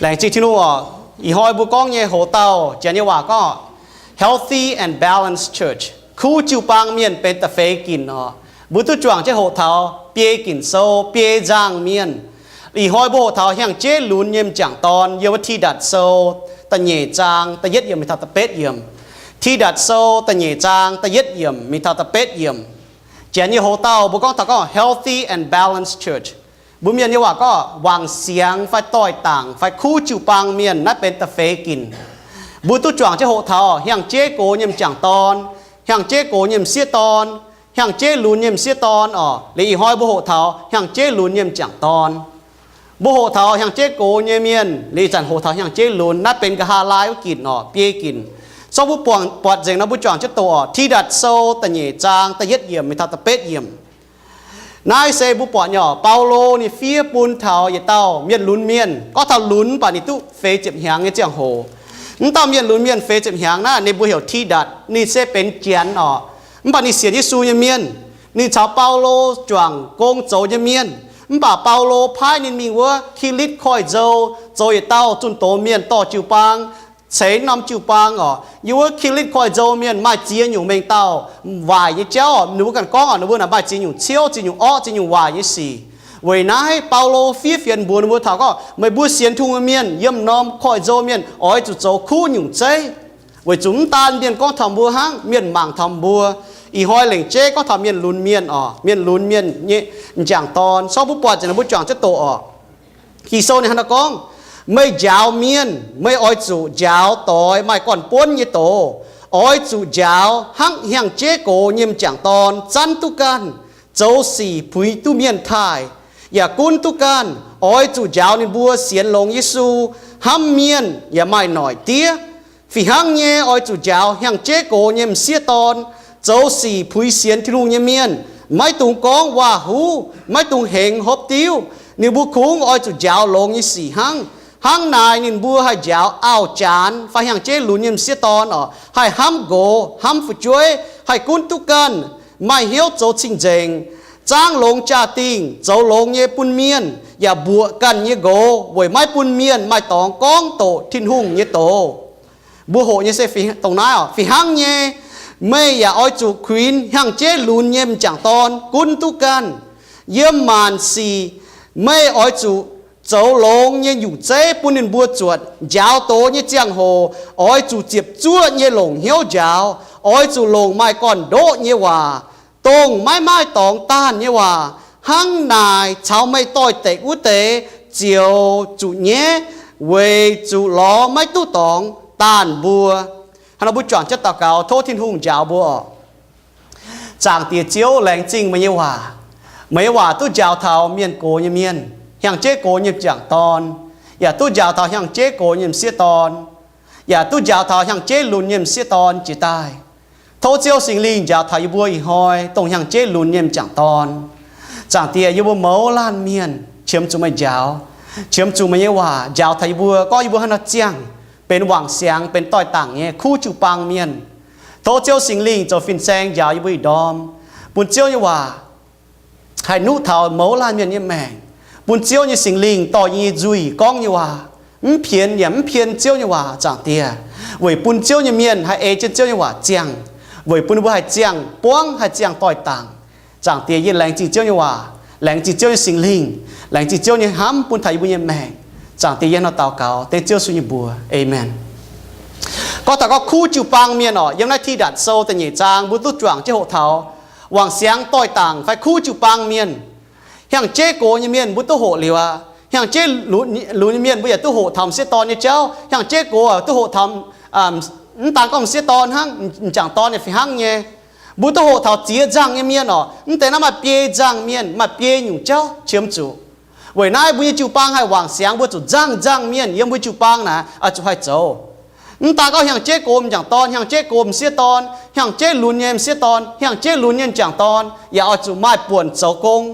Laengz zingh Tin-Hungh oc. Ih hnoi mbuo gorngv nyei hoc-dauh janx nyei waac gorngv healthy and balanced church, kuv jiu-baang mienh benx da'feix ginc oc. Mbuo duqv juangc jienv hoqc taux biei ginc sou, biei nzangc mienh. Ih hnoi mbuo hoqc taux hiaang-jeiv lunx nyei m'jangc dorn yiem wuov Tidatc Sou da'nyeic zaang da'yietv yiemc mingh taux da'betv yiemc. Tidatc Sou da'nyeic zaang da'yietv yiemc mingh taux da'betv yiemc. Janx nyei hoc-dauh mbuo gorngv taux gorngv healthy and balanced church. Mbuo mienh nyei waac gorngv wangc siangx fai doix dangc fai kuv jiu-baang mienh naaiv benx da'feix ginc. Mbuo duqv juangc jienv hoqc taux hiaang-jeiv gox nyei m'jangc dorn, hiaang-jeiv gox nyei m'sieqv dorn, hiaang-jeiv lunx nyei m'sieqv dorn oc. Liuz ih hnoi mbuo hoqc taux hiaang-jeiv lunx nyei m'jangc dorn. Mbuo hoqc taux hiaang-jeiv gox nyei mienh, liuz ih zanc hoqc taux hiaang-jeiv lunx, naaiv benx nqa'haav laai wuov ginc oc, biei ginc. Sorng mbuo buatc, buatc nzengc nor mbuo juangc jienv doqc oc. Tidatc Sou da'nyeic zaang da'yietv yiemc mingh taux da'betv yiemc. Naaiv se mbuo buatc nyei oc, Baulo ninh fiev bun taux yietc dauh mienh lunx mienh. Gorngv taux lunx mv baac ninh duqv feix ziepc hnyangx nyei ziangh hoc. Mv dauh mienh lunx mienh feix ziepc hnyangx naaiv ninh mbuo heuc Tidatc, ninh se benx janx oc. Mv baac ninh sienx Yesu nyei mienh. Ninh caux Baulo juangc gong zoux nyei mienh. Mv baac Baulo paaiv ninh mingh wuov Kilitv Koiv-Nzou zoux yietc dauh zunh doz mienh dorh jiu-baang, ceix norm jiu-baang oc. Yiem wuov Kilitv Koiv-Nzou mienh maaih ziex nyungc mengh dauh waaic nyei jauv oc. Ninh mbuo ganh gorngv oc, ninh mbuo naaic maaih ziex nyungc ciouv, ziex nyungc orqv, ziex nyungc waaic nyei sic. Weic naaiv Baulo fiev fienx mbuox ninh mbuo taux gorngv, meih mbuo sienx Tin-Hungh nyei mienh yiem norm koiv-nzou mienh oix zuqc zoux kuv nyungc zeiv. Weic zuqc mv daan mienh gorngv taux mbuo hnangv, mienh mangc taux mbuo. Ih hnoi lengc jeiv gorngv taux mienh lunx mienh oc, mienh lunx mienh nyei m'jangc dorn. Sorng mbuo buatc nzengc nor mbuo juangc jienv doqc oc. Ging-Sou ninh hnangv naaiv gorngv, meih njaaux mienh, meih oix zuqc njaaux doix maaih gorn-buonv nyei doz. Oix zuqc njaaux hnangv hiaang-jeiv gox nyei m'jangc dorn zanv duqv ganh, zoux sic puix duqv mienh taaih, yaac gunv duqv ganh. Oix zuqc njaaux ninh mbuo sienx longx Yesu, hnamv mienh, yaac maaih noic diev. Fih hnangv nyei, oix zuqc njaaux hiaang-jeiv gox nyei m'sieqv dorn, zoux sic puix sienx Tin-Hungh nyei mienh. Maiv dungx gorngv waac-huv, maiv dungx hengx hopv diuv. Ninh mbuo kungx oix zuqc njaaux longx nyei sic hnangv. Hnangv naaic ninh mbuo haih njaaux auv-janx fai hiaang-jeiv lunx nyei m'sieqv dorn oc, haih hnamv nqox, hnamv fu'jueiv, haih gunv duqv ganh, maaih hnyouv zoux cing-nzengc, zaangv longx jaa-dingh, zoux longx nyei bun mienh, yaac mbuoqc ganh nyei nqox weic maiv bun mienh maaih dorngx gorngv doqc Tin-Hungh nyei doz. Mbuo hoqc nyei se dongh naaiv oc. Fih hnangv nyei, meih yaac oix zuqc kuinx hiaang-jeiv lunx nyei m'jangc dorn gunv duqv ganh. Yiem maanc sic meih oix zuqc zoux longx nyei nyungc zeiv bun ninh mbuo zuotc. Njaaux doz nyei ziangh hoc oix zuqc ziepc zuoqv nyei longc hnyouv njaaux. Oix zuqc longc maaih gorn-ndoqv nyei waac, dongh maiv maaih dorngx daanh nyei waac. Hnangv naaic caux meih doix-dekc wuov deix ziouc zuqc nyaiv, weic zuqc lorz maiv duqv dorngx daanh mbuo. Hnangv nor mbuo juangc jienv daux gaux, tov Tin-Hungh njaaux mbuo oc. Zaangc Diex Ziouv, laengz zingh meih nyei waac. Meih nyei waac duqv njaaux taux mienh gox nyei mienh, hiaang-jeiv gox nyei m'jangc dorn, yaac duqv njaaux taux hiaang-jeiv gox nyei m'sieqv dorn, yaac duqv njaaux taux hiaang-jeiv lunx nyei m'sieqv dorn jiex daaih. Tov Ziouv Singx Lingh njaaux taux yie mbuo ih hnoi dongh hiaang-jeiv lunx nyei m'jangc dorn. Zaangc Diex, yie mbuo mouz laanh mienh qiemx zuqc meih njaaux, qiemx zuqc meih nyei waac njaaux taux yie mbuo, gorngv yie mbuo hnangv nor ziangh benx wangc siangx, benx doix-dangc nyei kuv jiu-baang mienh. Tov Ziouv Singx Lingh zoux fin-saeng njaaux yie mbuo ih ndorm, bun Ziouv nyei waac haih nuqv taux mouz laanh mienh nyei maengc, bun Ziouv nyei Singx Lingh dorh yie nyei nzuih gorngv nyei waac mv pienx yaac mv pien Ziouv nyei waac, Zaangc Diex, weic bun Ziouv nyei mienh haih ei jienv Ziouv nyei waac ziangh, weic bun ninh mbuo haih ziangh buangv, haih ziangh doix-dangc. Zaangc Diex, yie laengz zingh Ziouv nyei waac, laengz zingh Ziouv nyei Singx Lingh, laengz zingh Ziouv nyei hnamv bun taux yie mbuo nyei maengc. Zaangc Diex, yie hnangv nor daux gaux dengv Ziouv Yesu nyei mbuox, Aamen. Gorngv taux gorngv kuv jiu-baang mienh oc, yiem naaiv Tidatc Sou da'nyeic zaang mbuo duqv juangc jienv hoqc taux wangc siangx doix-dangc fai kuv jiu-baang mienh. Hiaang-jeiv gox nyei mienh mbuo duqv hoqc liuz aqv. Hiaang-jeiv lunx nyei mienh mbuo yaac duqv hoqc taux m'sieqv dorn nyei jauv. Hiaang-jeiv gox duqv hoqc taux, mv daan gorngv m'sieqv dorn hnangv, m'jangc dorn yaac fih hnangv nyei. Mbuo duqv hoqc taux ziex nzangc nyei mienh oc. Mv deix naaiv maaih biei nzangc mienh, maaih biei nyungc jauv qiemx zuqc. Weic naaiv mbuo nyei jiu-baang haih wangc siangx, mbuo zuqc nzangv nzangc mienh yiem mbuo jiu-baang naaic oix zuqc haih zoux. Mv daan gorngv hiaang-jeiv gox m'jangc dorn, hiaang-jeiv gox m'sieqv dorn, hiaang-jeiv lunx nyei m'sieqv dorn, hiaang-jeiv lunx nyei m'jangc dorn yaac oix zuqc maaih buonc zoux gong.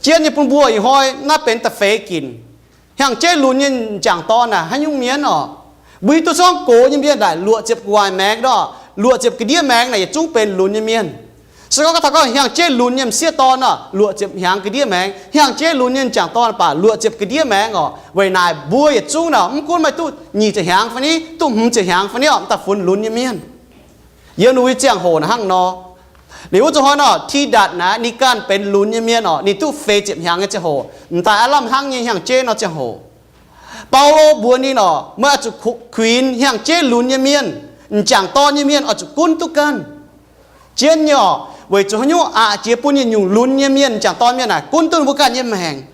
Jienv nyei bun mbuo ih hnoi naaiv benx da'feix ginc. Hiaang-jeiv lunx nyei m'jangc dorn naaic haaix nyungc mienh oc? Mbuo hiuv duqv gorngv gox nyei mienh naaic luoqc ziepc gu'nguaaic maengx nor, luoqc ziepc ga'ndiev maengx naaic yietc zungv benx lunx nyei mienh. Se gorngv taux gorngv hnyangx-jeiv lunx nyei m'sieqv dorn nor, luoqc ziepc hnyangx ga'ndiev maengx. Hnyangx-jeiv lunx nyei m'jangc dorn baac luoqc ziepc ga'ndiev maengx oc. Weic naaic mbuo yietc zungv nor, mv gunv meih duqv nyic ziepc hnyangx fai ni, duqv hmz ziepc hnyangx fai ni oc, m'daaih funx lunx nyei mienh. Yiem ninh mbuo nyei ziangh hoc naaic hnangv nor. Liuz wuov zuqc hnoi nor, Tidatc naaic ninh ganh benx lunx nyei mienh oc, ninh duqv feix ziepc hnyangx nyei ziangh hoc, m'daaih aav lamh hnangv nyei hnyangx-jeiv nor ziangh hoc. Baulo mbuox ninh oc, meih oix zuqc kuinx hnyangx-jeiv lunx nyei mienh, m'jangc dorn nyei mienh oix zuqc gunv duqv ganh. Jienv nyei oc, weic zuqc haaix nyungc aqc jiex bun yietc nyungc lunx nyei mienh, m'jangc dorn mienh naaic gunv duqv ninh mbuo ganh nyei maengc.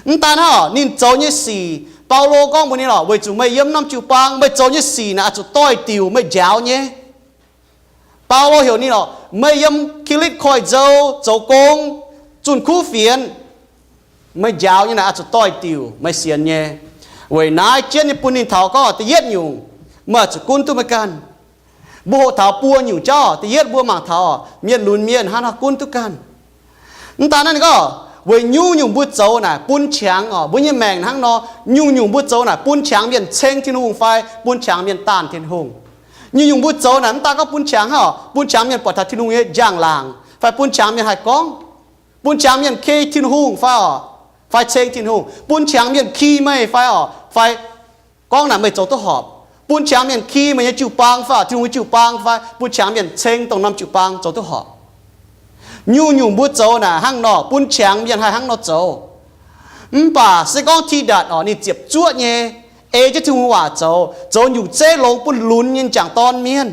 Mv daan hnangv oc, ninh zoux nyei sic, Baulo gorngv mbuox ninh oc, weic zuqc meih yiem norm jiu-baang, meih zoux nyei sic naaic oix zuqc doix-diuc meih njaaux nyei. Baulo heuc ninh oc, meih yiem Gilitv Koiv-Nzou zoux gong, zunh kuv fienx, meih njaaux nyei naaic oix zuqc doix-diuc meih sienx nyei. Weic naaiv jienv nyei bun ninh taux gorngv da'yietv nyungc, meih oix zuqc gunv duqv meih ganh. Mbuo hoqc taux buo nyungc jauv. Da'yietv mbuo mangc taux mienh lunx mienh hnangv haaix nor gunv duqv ganh. Mv daan naaiv ninh gorngv, weic nyungc-nyungc mbuo zoux naaic bun qangx oc, mbuo nyei maengc hnangv nor, nyungc-nyungc mbuo zoux naaic bun qangx mienh ceng Tin-Hungh fai bun qangx mienh daanh Tin-Hungh. Nyungc-nyungc mbuo zoux naaic mv daan gorngv bun qangx hnangv oc, bun qangx mienh buatc taux Tin-Hungh nyei njang-laangc fai bun qangx mienh haih gorngv, bun qangx mienh kei Tin-Hungh fai oc, fai ceng Tin-Hungh, bun qangx mienh ki meih fai oc, fai gorngv naaic meih zoux duqv horpc, bun qangx mienh ki meih nyei jiu-baang fai oc, Tin-Hungh nyei jiu-baang fai bun qangx mienh ceng dongh norm jiu-baang zoux duqv horpc. Nyungc-nyungc mbuo zoux naaic hnangv nor, bun qangx mienh haih hnangv nor zoux. Mv baac se gorngv Tidatc oc, ninh ziepc zuoqv nyei, ei jienv Tin-Hungh waac zoux, zoux nyungc zeiv longx bun lunx nyei m'jangc dorn mienh.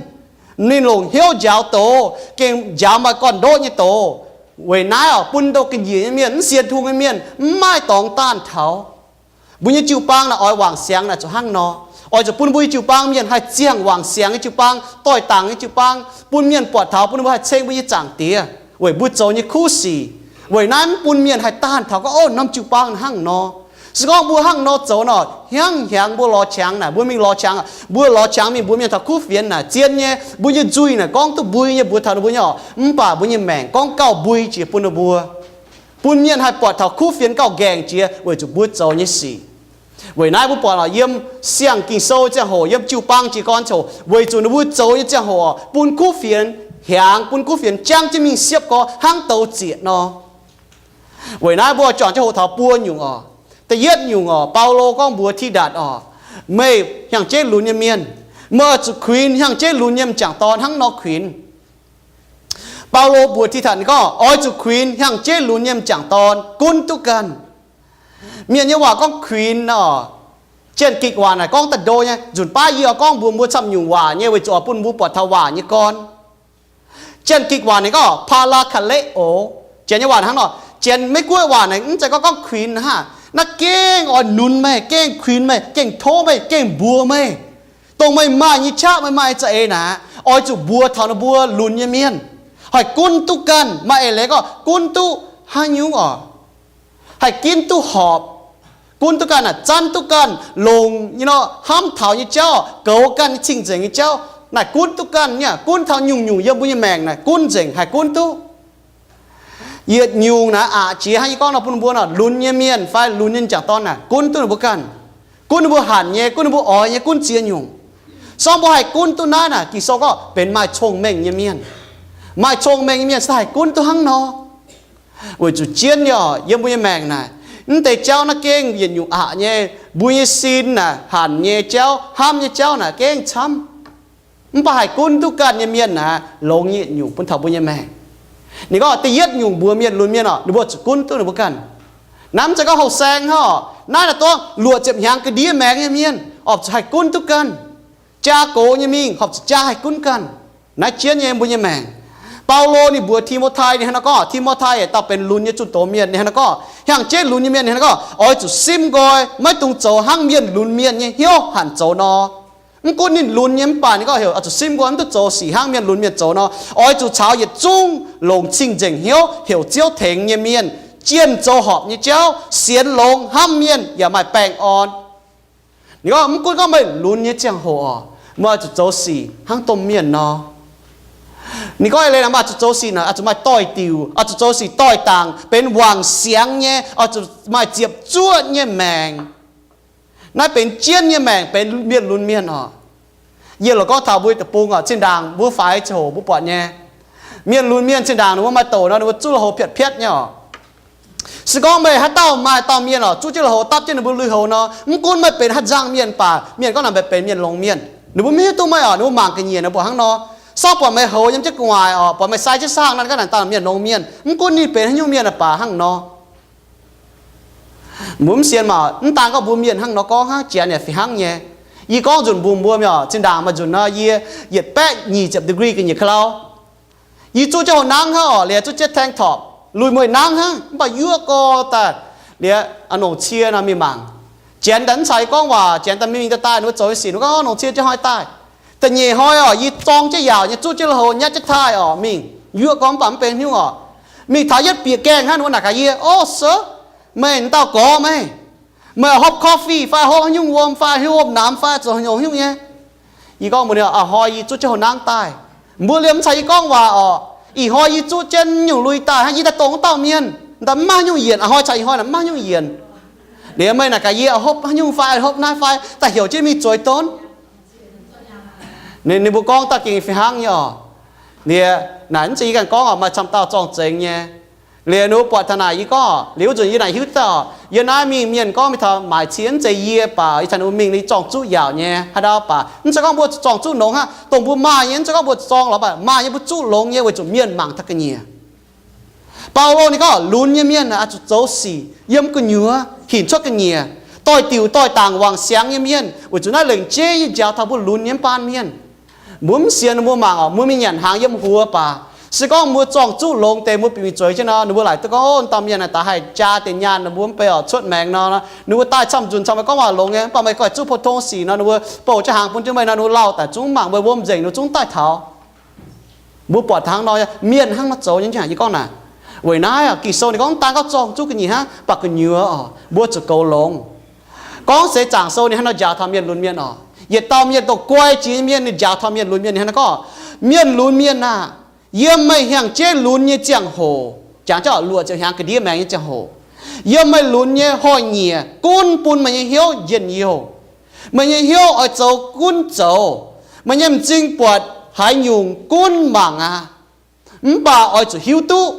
Ninh longc hnyouv njaaux doz, gengh njaaux maaih gorn-ndoqv nyei doz. Weic naaiv oc, bun ndau ga'nyiec nyei mienh, mv sienx Tin-Hungh nyei mienh mv maaih dorngx daanh taux. Mbuo nyei jiu-baang naaic oix wangc siangx naaic zuqc hnangv nor. Oix zuqc bun mbuo nyei jiu-baang mienh haih ziangh wangc siangx nyei jiu-baang, doix-dangc nyei jiu-baang, bun mienh buatc taux, bun ninh mbuo haih ceng mbuo nyei Zaangc Diex weic mbuo zoux nyei kuv sic. Weic naaiv mv bun mienh haih daanh taux gorngv, ov, norm jiu-baang hnangv nor. Se gorngv mbuo hnangv nor zoux nor, hnyangx-hnyangx mbuo lorz qangx naaic, mbuo mingh lorz qangx, mbuo lorz qangx mingh mbuox mienh taux kuv fienx naaic zien nyei, mbuo nyei nzuih naaic gorngv duqv mbui nyei mbuox taux ninh mbuo nyei oc, mv baac mbuo nyei maengc gorngv gauh mbui jiex bun ninh mbuo, bun mienh haih buatc taux kuv fienx gauh nqaengc jiex weic zuqc mbuo zoux nyei sic. Weic naaiv mbuo buatc oc, yiem siang Ging-Sou ziangh hoc, yiem jiu-baang jiez gorn ziangh hoc, weic zuqc ninh mbuo zoux nyei ziangh hoc oc, bun kuv fienx hiaangx, bun kuv fienx jangv jienv mingh siepv gorx hnangv douz zieqc nor. Weic naaiv mbuo juangc jienv hoqc taux buo nyungc oc. Da'yietv nyungc oc, Baulo gorngv mbuox Tidatc oc, meih hnyangx-jeiv lunx nyei mienh, meih oix zuqc kuinx hnyangx-jeiv lunx nyei m'jangc dorn hnangv nor kuinx. Baulo mbuox Tidatc ninh gorngv oix zuqc kuinx hnyangx-jeiv lunx nyei m'jangc dorn gunv duqv ganh. Mienh nyei waac gorngv kuinx oc, Janx-Gikc waac naaic gorngv da'ndo nyei. Nzunc baav yie oix gorngv mbuox mbuo camv nyungc waac nyei weic zuqc oix bun mbuo buatc taux waac nyei gorn. Janx-Gikc waac naaic gorngv parakaleo. Janx nyei waac hnangv nor, Janx Meiv-Guoqv waac naaic mv zeiz gorngv gorngv kuinx hnangv. Naaiv gengh oix nunz meih, gengh kuinx meih, gengh tov meih, gengh mbuox meih, dongh meih maaih nyei qaqv, meih maaih nyei za'eix naaic, oix zuqc mbuox taux ninh mbuo lunx nyei mienh, haih gunv duqv ganh. Maaih eix leiz gorngv gunv duqv haaix nyungc oc, haih ginv duqv horpc, gunv duqv ganh naaic, zanv duqv ganh, longc nyei nor, hnamv taux nyei jauv, goux ganh nyei cing-nzengc nyei jauv naaic, gunv duqv ganh nyei. Gunv taux nyungc-nyungc yiem mbuo nyei maengc naaic gunv nzengc, haih gunv duqv. Yietc nyungc naaic aqc jiex hnangv yie gorngv nor bun mbuo nor, lunx nyei mienh fai lunx nyei m'jangc dorn naaic gunv duqv ninh mbuo ganh, gunv ninh mbuo hanc nyei, gunv ninh mbuo oix nyei, gunv ziex nyungc. Sorng mbuo haih gunv duqv naaiv naaic, Ging-Sou gorngv benx maaih cong-mengh nyei mienh. Maaih cong-mengh nyei mienh se haih gunv duqv hnangv nor. Weic zuqc jienv nyei oc, yiem mbuo nyei maengc naaic, mv deix jauv naaiv gengh yietc nyungc aqc nyei. Mbuo nyei sin naaic, hanc nyei jauv, hnamv nyei jauv naaic gengh camv. Mv baac haih gunv duqv ganh nyei mienh naaic, longx yietc nyungc bun taux mbuo nyei maengc. Ninh gorngv da'yietv nyungc mbuox mienh lunx mienh oc, ninh mbuo zuqc gunv duqv ninh mbuo ganh. Naaiv mv zeiz gorngv houh saeng hnangv oc, naaiv naaic dongh luoqc ziepc hnyangx ga'ndiev maengx nyei mienh oix zuqc haih gunv duqv ganh. Jaa gox nyei mingh horpc zuqc jaa haih gunv ganh. Naaiv jienv nyei mbuo nyei maengc. Baulo ninh mbuox Ti^mo^tai ninh hnangv naaiv gorngv, Ti^mo^tai dauh benx lunx nyei zunh doz mienh, ninh hnangv naaiv gorngv, hnyangx-jeiv lunx nyei mienh ninh hnangv naaiv gorngv, oix zuqc simv nqoi, maiv dungx zoux hnangv mienh lunx mienh nyei hnyouv hanc zoux nor. Mv gunv ninh lunx nyei mv baac ninh gorngv heuc oix zuqc simv nqoi, mv dungx zoux sic hnangv mienh lunx mienh zoux nor. Oix zuqc caux yietc zungv longc cing-nzengc hnyouv heuc Ziouv tengx nyei mienh, jienh zoux horpc nyei jauv, sienx longx, hnamv mienh, yaac maaih baengh orn. Ninh gorngv mv gunv gorngv meih lunx nyei ziangh hoc oc, meih oix zuqc zoux sic hnangv domh mienh nor. Ninh gorngv eix leiz naaic, meih oix zuqc zoux sic naaic oix zuqc maaih doix-diuc, oix zuqc zoux sic doix-dangc, benx wangc siangx nyei, oix zuqc maaih ziepc zuoqv nyei maengc. Naaiv benx jienv nyei maengc benx mienh lunx mienh oc. Yie loc gorngv taux mbuo deic-bung oc, zinh ndaangc mbuo faix ziangh hoc mbuo buatc nyei, Mienh lunx mienh zinh ndaangc ninh mbuo maaih douc nor, ninh mbuo zuqv lui-houx piatv-piatv nyei oc. Se gorngv meih haaix dauh maaih dauh mienh oc, zuqv jienv lui-houx dapv jienv ninh mbuo lui-houx nor, mv gunv meih benx haaix nzangc mienh baac, mienh gorngv naaic meih benx mienh longx mienh. Ninh mbuo mv hiuv duqv meih oc, ninh mbuo mangc ga'nyiec, ninh mbuo hnangv nor. Sortv buatc meih houx yiem jienv gu'nguaaic oc, buatc meih sai jienv saangv nor, ninh gorngv naaic dauh mienh longx mienh, mv gunv ninh benx haaix nyungc mienh baac hnangv nor. Mbuo mv sienx maah, mv daan gorngv mbuo mienh hnangv nor gorngv hnangv, Janx yaac fih hnangv nyei. Yie gorngv nzunc mbuox mbuo mienh oc, zinh ndaangc maaih nzunc nor yie yietc baeqv nyic ziepc degree ga'nyiec ka'lauv. Yie zuqv jienv houh nangv hnangv oc, liuz zuqv jienv tank top, lui mueiz nangv hnangv, mv baac yuoqv gorx daaih, liuz a'nongc cie nor mingh mangc. Janx daaih mv caux yie gorngv waac, Janx daaih mingh daaih daaih, ninh mbuo zoux nyei sic, ninh mbuo gorngv a'nongc cie jienv hnoi daaih. Da'nyeic hnoi oc, yie zorng jienv yaauc nyei, zuqv jienv lui-houx nyatv jienv taaih oc, mingh yuoqv gorx mv baac mv benx haaix nyungc oc. Mingh taux yietv bieqc gaengh hnangv, ninh mbuo naaic gaax yie, Oh sir, meih dauh gorx meih, meih hopv coffee fai hopv haaix nyungc wuom fai hopv namx fai zoux haaix nyungc nyungc nyei? Yie gorngv mbuox ninh, A'hnoi yie zuqv jienv houh nangv daaih. Mbuo liemh mv caux yie gorngv waac oc. Ih hnoi yie zuqv jienv nyungc lui daaih hnangv, yie daaih dongh wuov dauh mienh, daaih mv maaih haaix nyungc yienc. A'hnoi caux ih hnoi naaic mv maaih haaix nyungc yienc. Liuz meih naaic gaax yie hopv haaix nyungc fai hopv naaiv fai daaih heuc jienv mingh zueiz donv. Ninh, ninh mbuo gorngv daaih gengh fih hnangv nyei oc. Liuz naaic mv zeiz yie ganh gorngv oc, maaih camv dauh zorng-zengx nyei. Liuz ninh mbuo buatc taux naaic yie gorngv, liuz wuov nzunc yie naaic hiuv daaih oc, yie naaiv mingh mienh gorngv mingh taux maaic cie mv zeiz yie baac yie caux ninh mbuo mingh ninh zorng-zuqv yaauc nyei haaix dauh baac mv zeiz gorngv mbuo zuqc zorng-zuqv longx hnangv, dongh mbuo maaih nyei mv zeiz gorngv mbuo zuqc zorng lorz baac maaih nyei mbuo zuqv longx nyei weic zuqc mienh mangc taux ga'nyiec. Baulo ninh gorngv lunx nyei mienh oix zuqc zoux sic yiem gu'nyuoz hinc cuotv ga'nyiec, doix-diuc doix-dangc wangc siangx nyei mienh, weic zuqc naaiv lengc jeiv yie njaaux taux mbuo lunx nyei mv baan mienh. Mbuo mv sienx, mbuo mangc oc, mbuo mingh nyanc hnaangx yiem huox baac, se gorngv mbuo zorng-zuqv longx deix mbuo bieqc mingh zueiz jienv nor, ninh mbuo laaic duqv gorngv, Ov, dauh mienh naaic daaih haih jaa deix nyaanh nor, mbuo mv bei oc cuotv maengx nor. Ninh mbuo daaih camv nzunc camv meih gorngv waac longx nyei, mv baac meih goiv zuqv pou-tong sic nor, ninh mbuo bouh jienv hnaangx bun jienv meih nor, ninh mbuo lauh daaih zungv mangc meih wuom nzengc, ninh mbuo zungv daaih taux. Mbuo buatc hnangv nor, mienh hnangv nor zoux nyei. Yie gorngv naaic, weic naaiv Ging-Sou ninh gorngv mv daan gorngv zorng-zuqv ga'nyiec hnangv, mv baac gu'nyuoz oc mbuo zuqc goux longx. Gorngv seix zaangc sou ninh hnangv nor njaaux taux mienh lunx mienh oc. Yietc dauh mienh dongh guai jiex nyei mienh ninh njaaux taux mienh lunx mienh ninh hnangv nor gorngv, Mienh lunx mienh aah! Yiem meih hiaang-jeiv lunx nyei ziangh hoc, jangx jienv oc, luoqc ziepc hnyangx ga'ndiev maengx nyei ziangh hoc, yiem meih lunx nyei hnoi-nyieqc gunv bun meih nyei hnyouv njien-youh. Meih nyei hnyouv oix zoux gunv zoux. Meih nyei m'zing buatc haaix nyungc gunv mangc aqv. Mv baac oix zuqc hiuv duqv,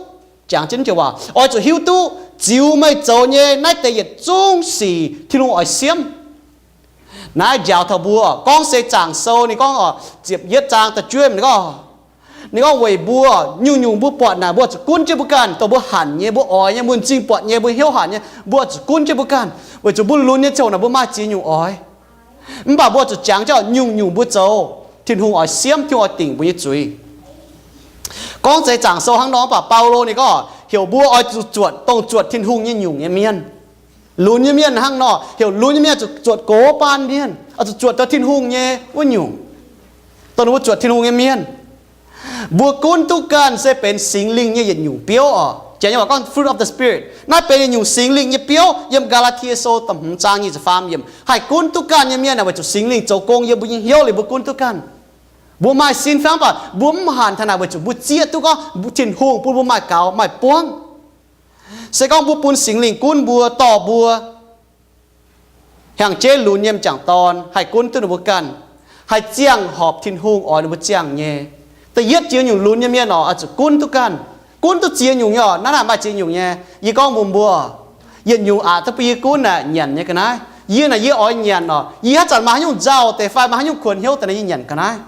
jangx jienv joux waac, oix zuqc hiuv duqv ziux meih zoux nyei naaiv deix yietc zungv sic Tin-Hungh oix siemv. Naaiv njaaux taux mbuo gorngv seix zaangc sou ninh gorngv oc, ziepc yietv zaang da'juov ninh gorngv, ninh gorngv weic mbuo nyungc-nyungc mbuo buatc naaic mbuo zuqc gunv jienv mbuo ganh, dongh mbuo hanc nyei, mbuo oix nyei, mbuo m'zing buatc nyei, mbuo hnyouv hanc nyei, mbuo zuqc gunv jienv mbuo ganh, weic zuqc mbuo lunx nyei ziouc naaic mbuo maaih ziex nyungc oix. Mv baac mbuo zuqc jangx jienv nyungc-nyungc mbuo zoux, Tin-Hungh oix siemv, Tin-Hungh oix dingc mbuo nyei zuiz. Gorngv seix zaangc sou hnangv nor, mv baac Baulo ninh gorngv heuc mbuo oix zuqc zuotc dongh zuotc Tin-Hungh nyei nyungc nyei mienh. Lunx nyei mienh hnangv nor, heuc lunx nyei mienh zuqc zuotc gox baan mienh, oix zuqc zuotc taux Tin-Hungh nyei wuov nyungc, dongh ninh mbuo zuotc Tin-Hungh nyei mienh. Mbuo gunv duqv ganh se benx Singx Lingh nyei yietc nyungc biouv oc. Janx nyei waac gorngv fruit of the Spirit. Naaiv benx yietc nyungc Singx Lingh nyei biouv yiem Gaa^laa^tie Sou da'hmz zaang nyic ziepc faam yiemc. Haih gunv duqv ganh nyei mienh aah, weic zuqc Singx Lingh zoux gong yiem mbuo nyei hnyouv liuz mbuo gunv duqv ganh. Mbuo maaih sin fangv, mv baac mbuo mv hanc taux naaic weic zuqc mbuo zieqv duqv gorngv Tin-Hungh bun mbuo maaih gaux maaih buangv. Se gorngv mbuo bun Singx Lingh gunv mbuo, dorh mbuo hiaangx jeiv lunx nyei m'jangc dorn haih gunv duqv ninh mbuo ganh, haih ziangh horpc Tin-Hungh oix ninh mbuo ziangh nyei. Da'yietv jiex nyungc lunx nyei mienh oc, oix zuqc gunv duqv ganh. Gunv duqv ziex nyungc nyei oc. Naaiv naaic maaih ziex nyungc nyei. Yie gorngv mbuox mbuo, yietc nyungc aqc duqv bun yie gunv naaic nyanc nyei ga'naaiv. Yie naaic yie oix nyanc oc. Yie haaix zanc maaih haaix nyungc nzauh deix fai maaih haaix nyungc kuonx hnyouv deix naaic yie nyanc ga'naaiv.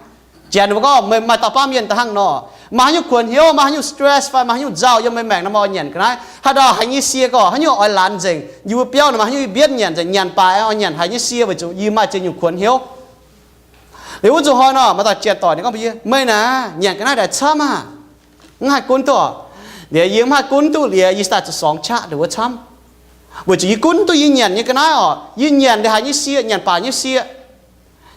Janx mbuo gorngv maaih dauh baav mienh da'hnangv nor, maaih haaix nyungc kuonx hnyouv, maaih haaix nyungc stress fai maaih haaix nyungc nzauh yiem meih maengc nor, meih oix nyanc ga'naaiv. Haaix dauh haiz nyei sie gorngv haaix nyungc oix laanh nzengc, yie mbuo biauv naaic maaih haaix nyungc yie mbienv nyanc nzengc, nyanc baac oix nyanc haiz nyei sie weic zuqc yie maaih ziex nyungc kuonx hnyouv. Liuz wuov nzunc hnoi nor, maaih dauh janx-doic ninh gorngv mbuox yie, Meih naaic nyanc ga'naaiv daaih camv aah! Mv haih gunv duqv oc. Liuz yie mv haih gunv duqv liuz yie daaih zuqc sorngx qaqv ndongc wuov camv, weic zuqc yie gunv duqv yie nyanc nyei ga'naaiv oc. Yie nyanc liuz haiz nyei sie, nyanc baac nyei sie.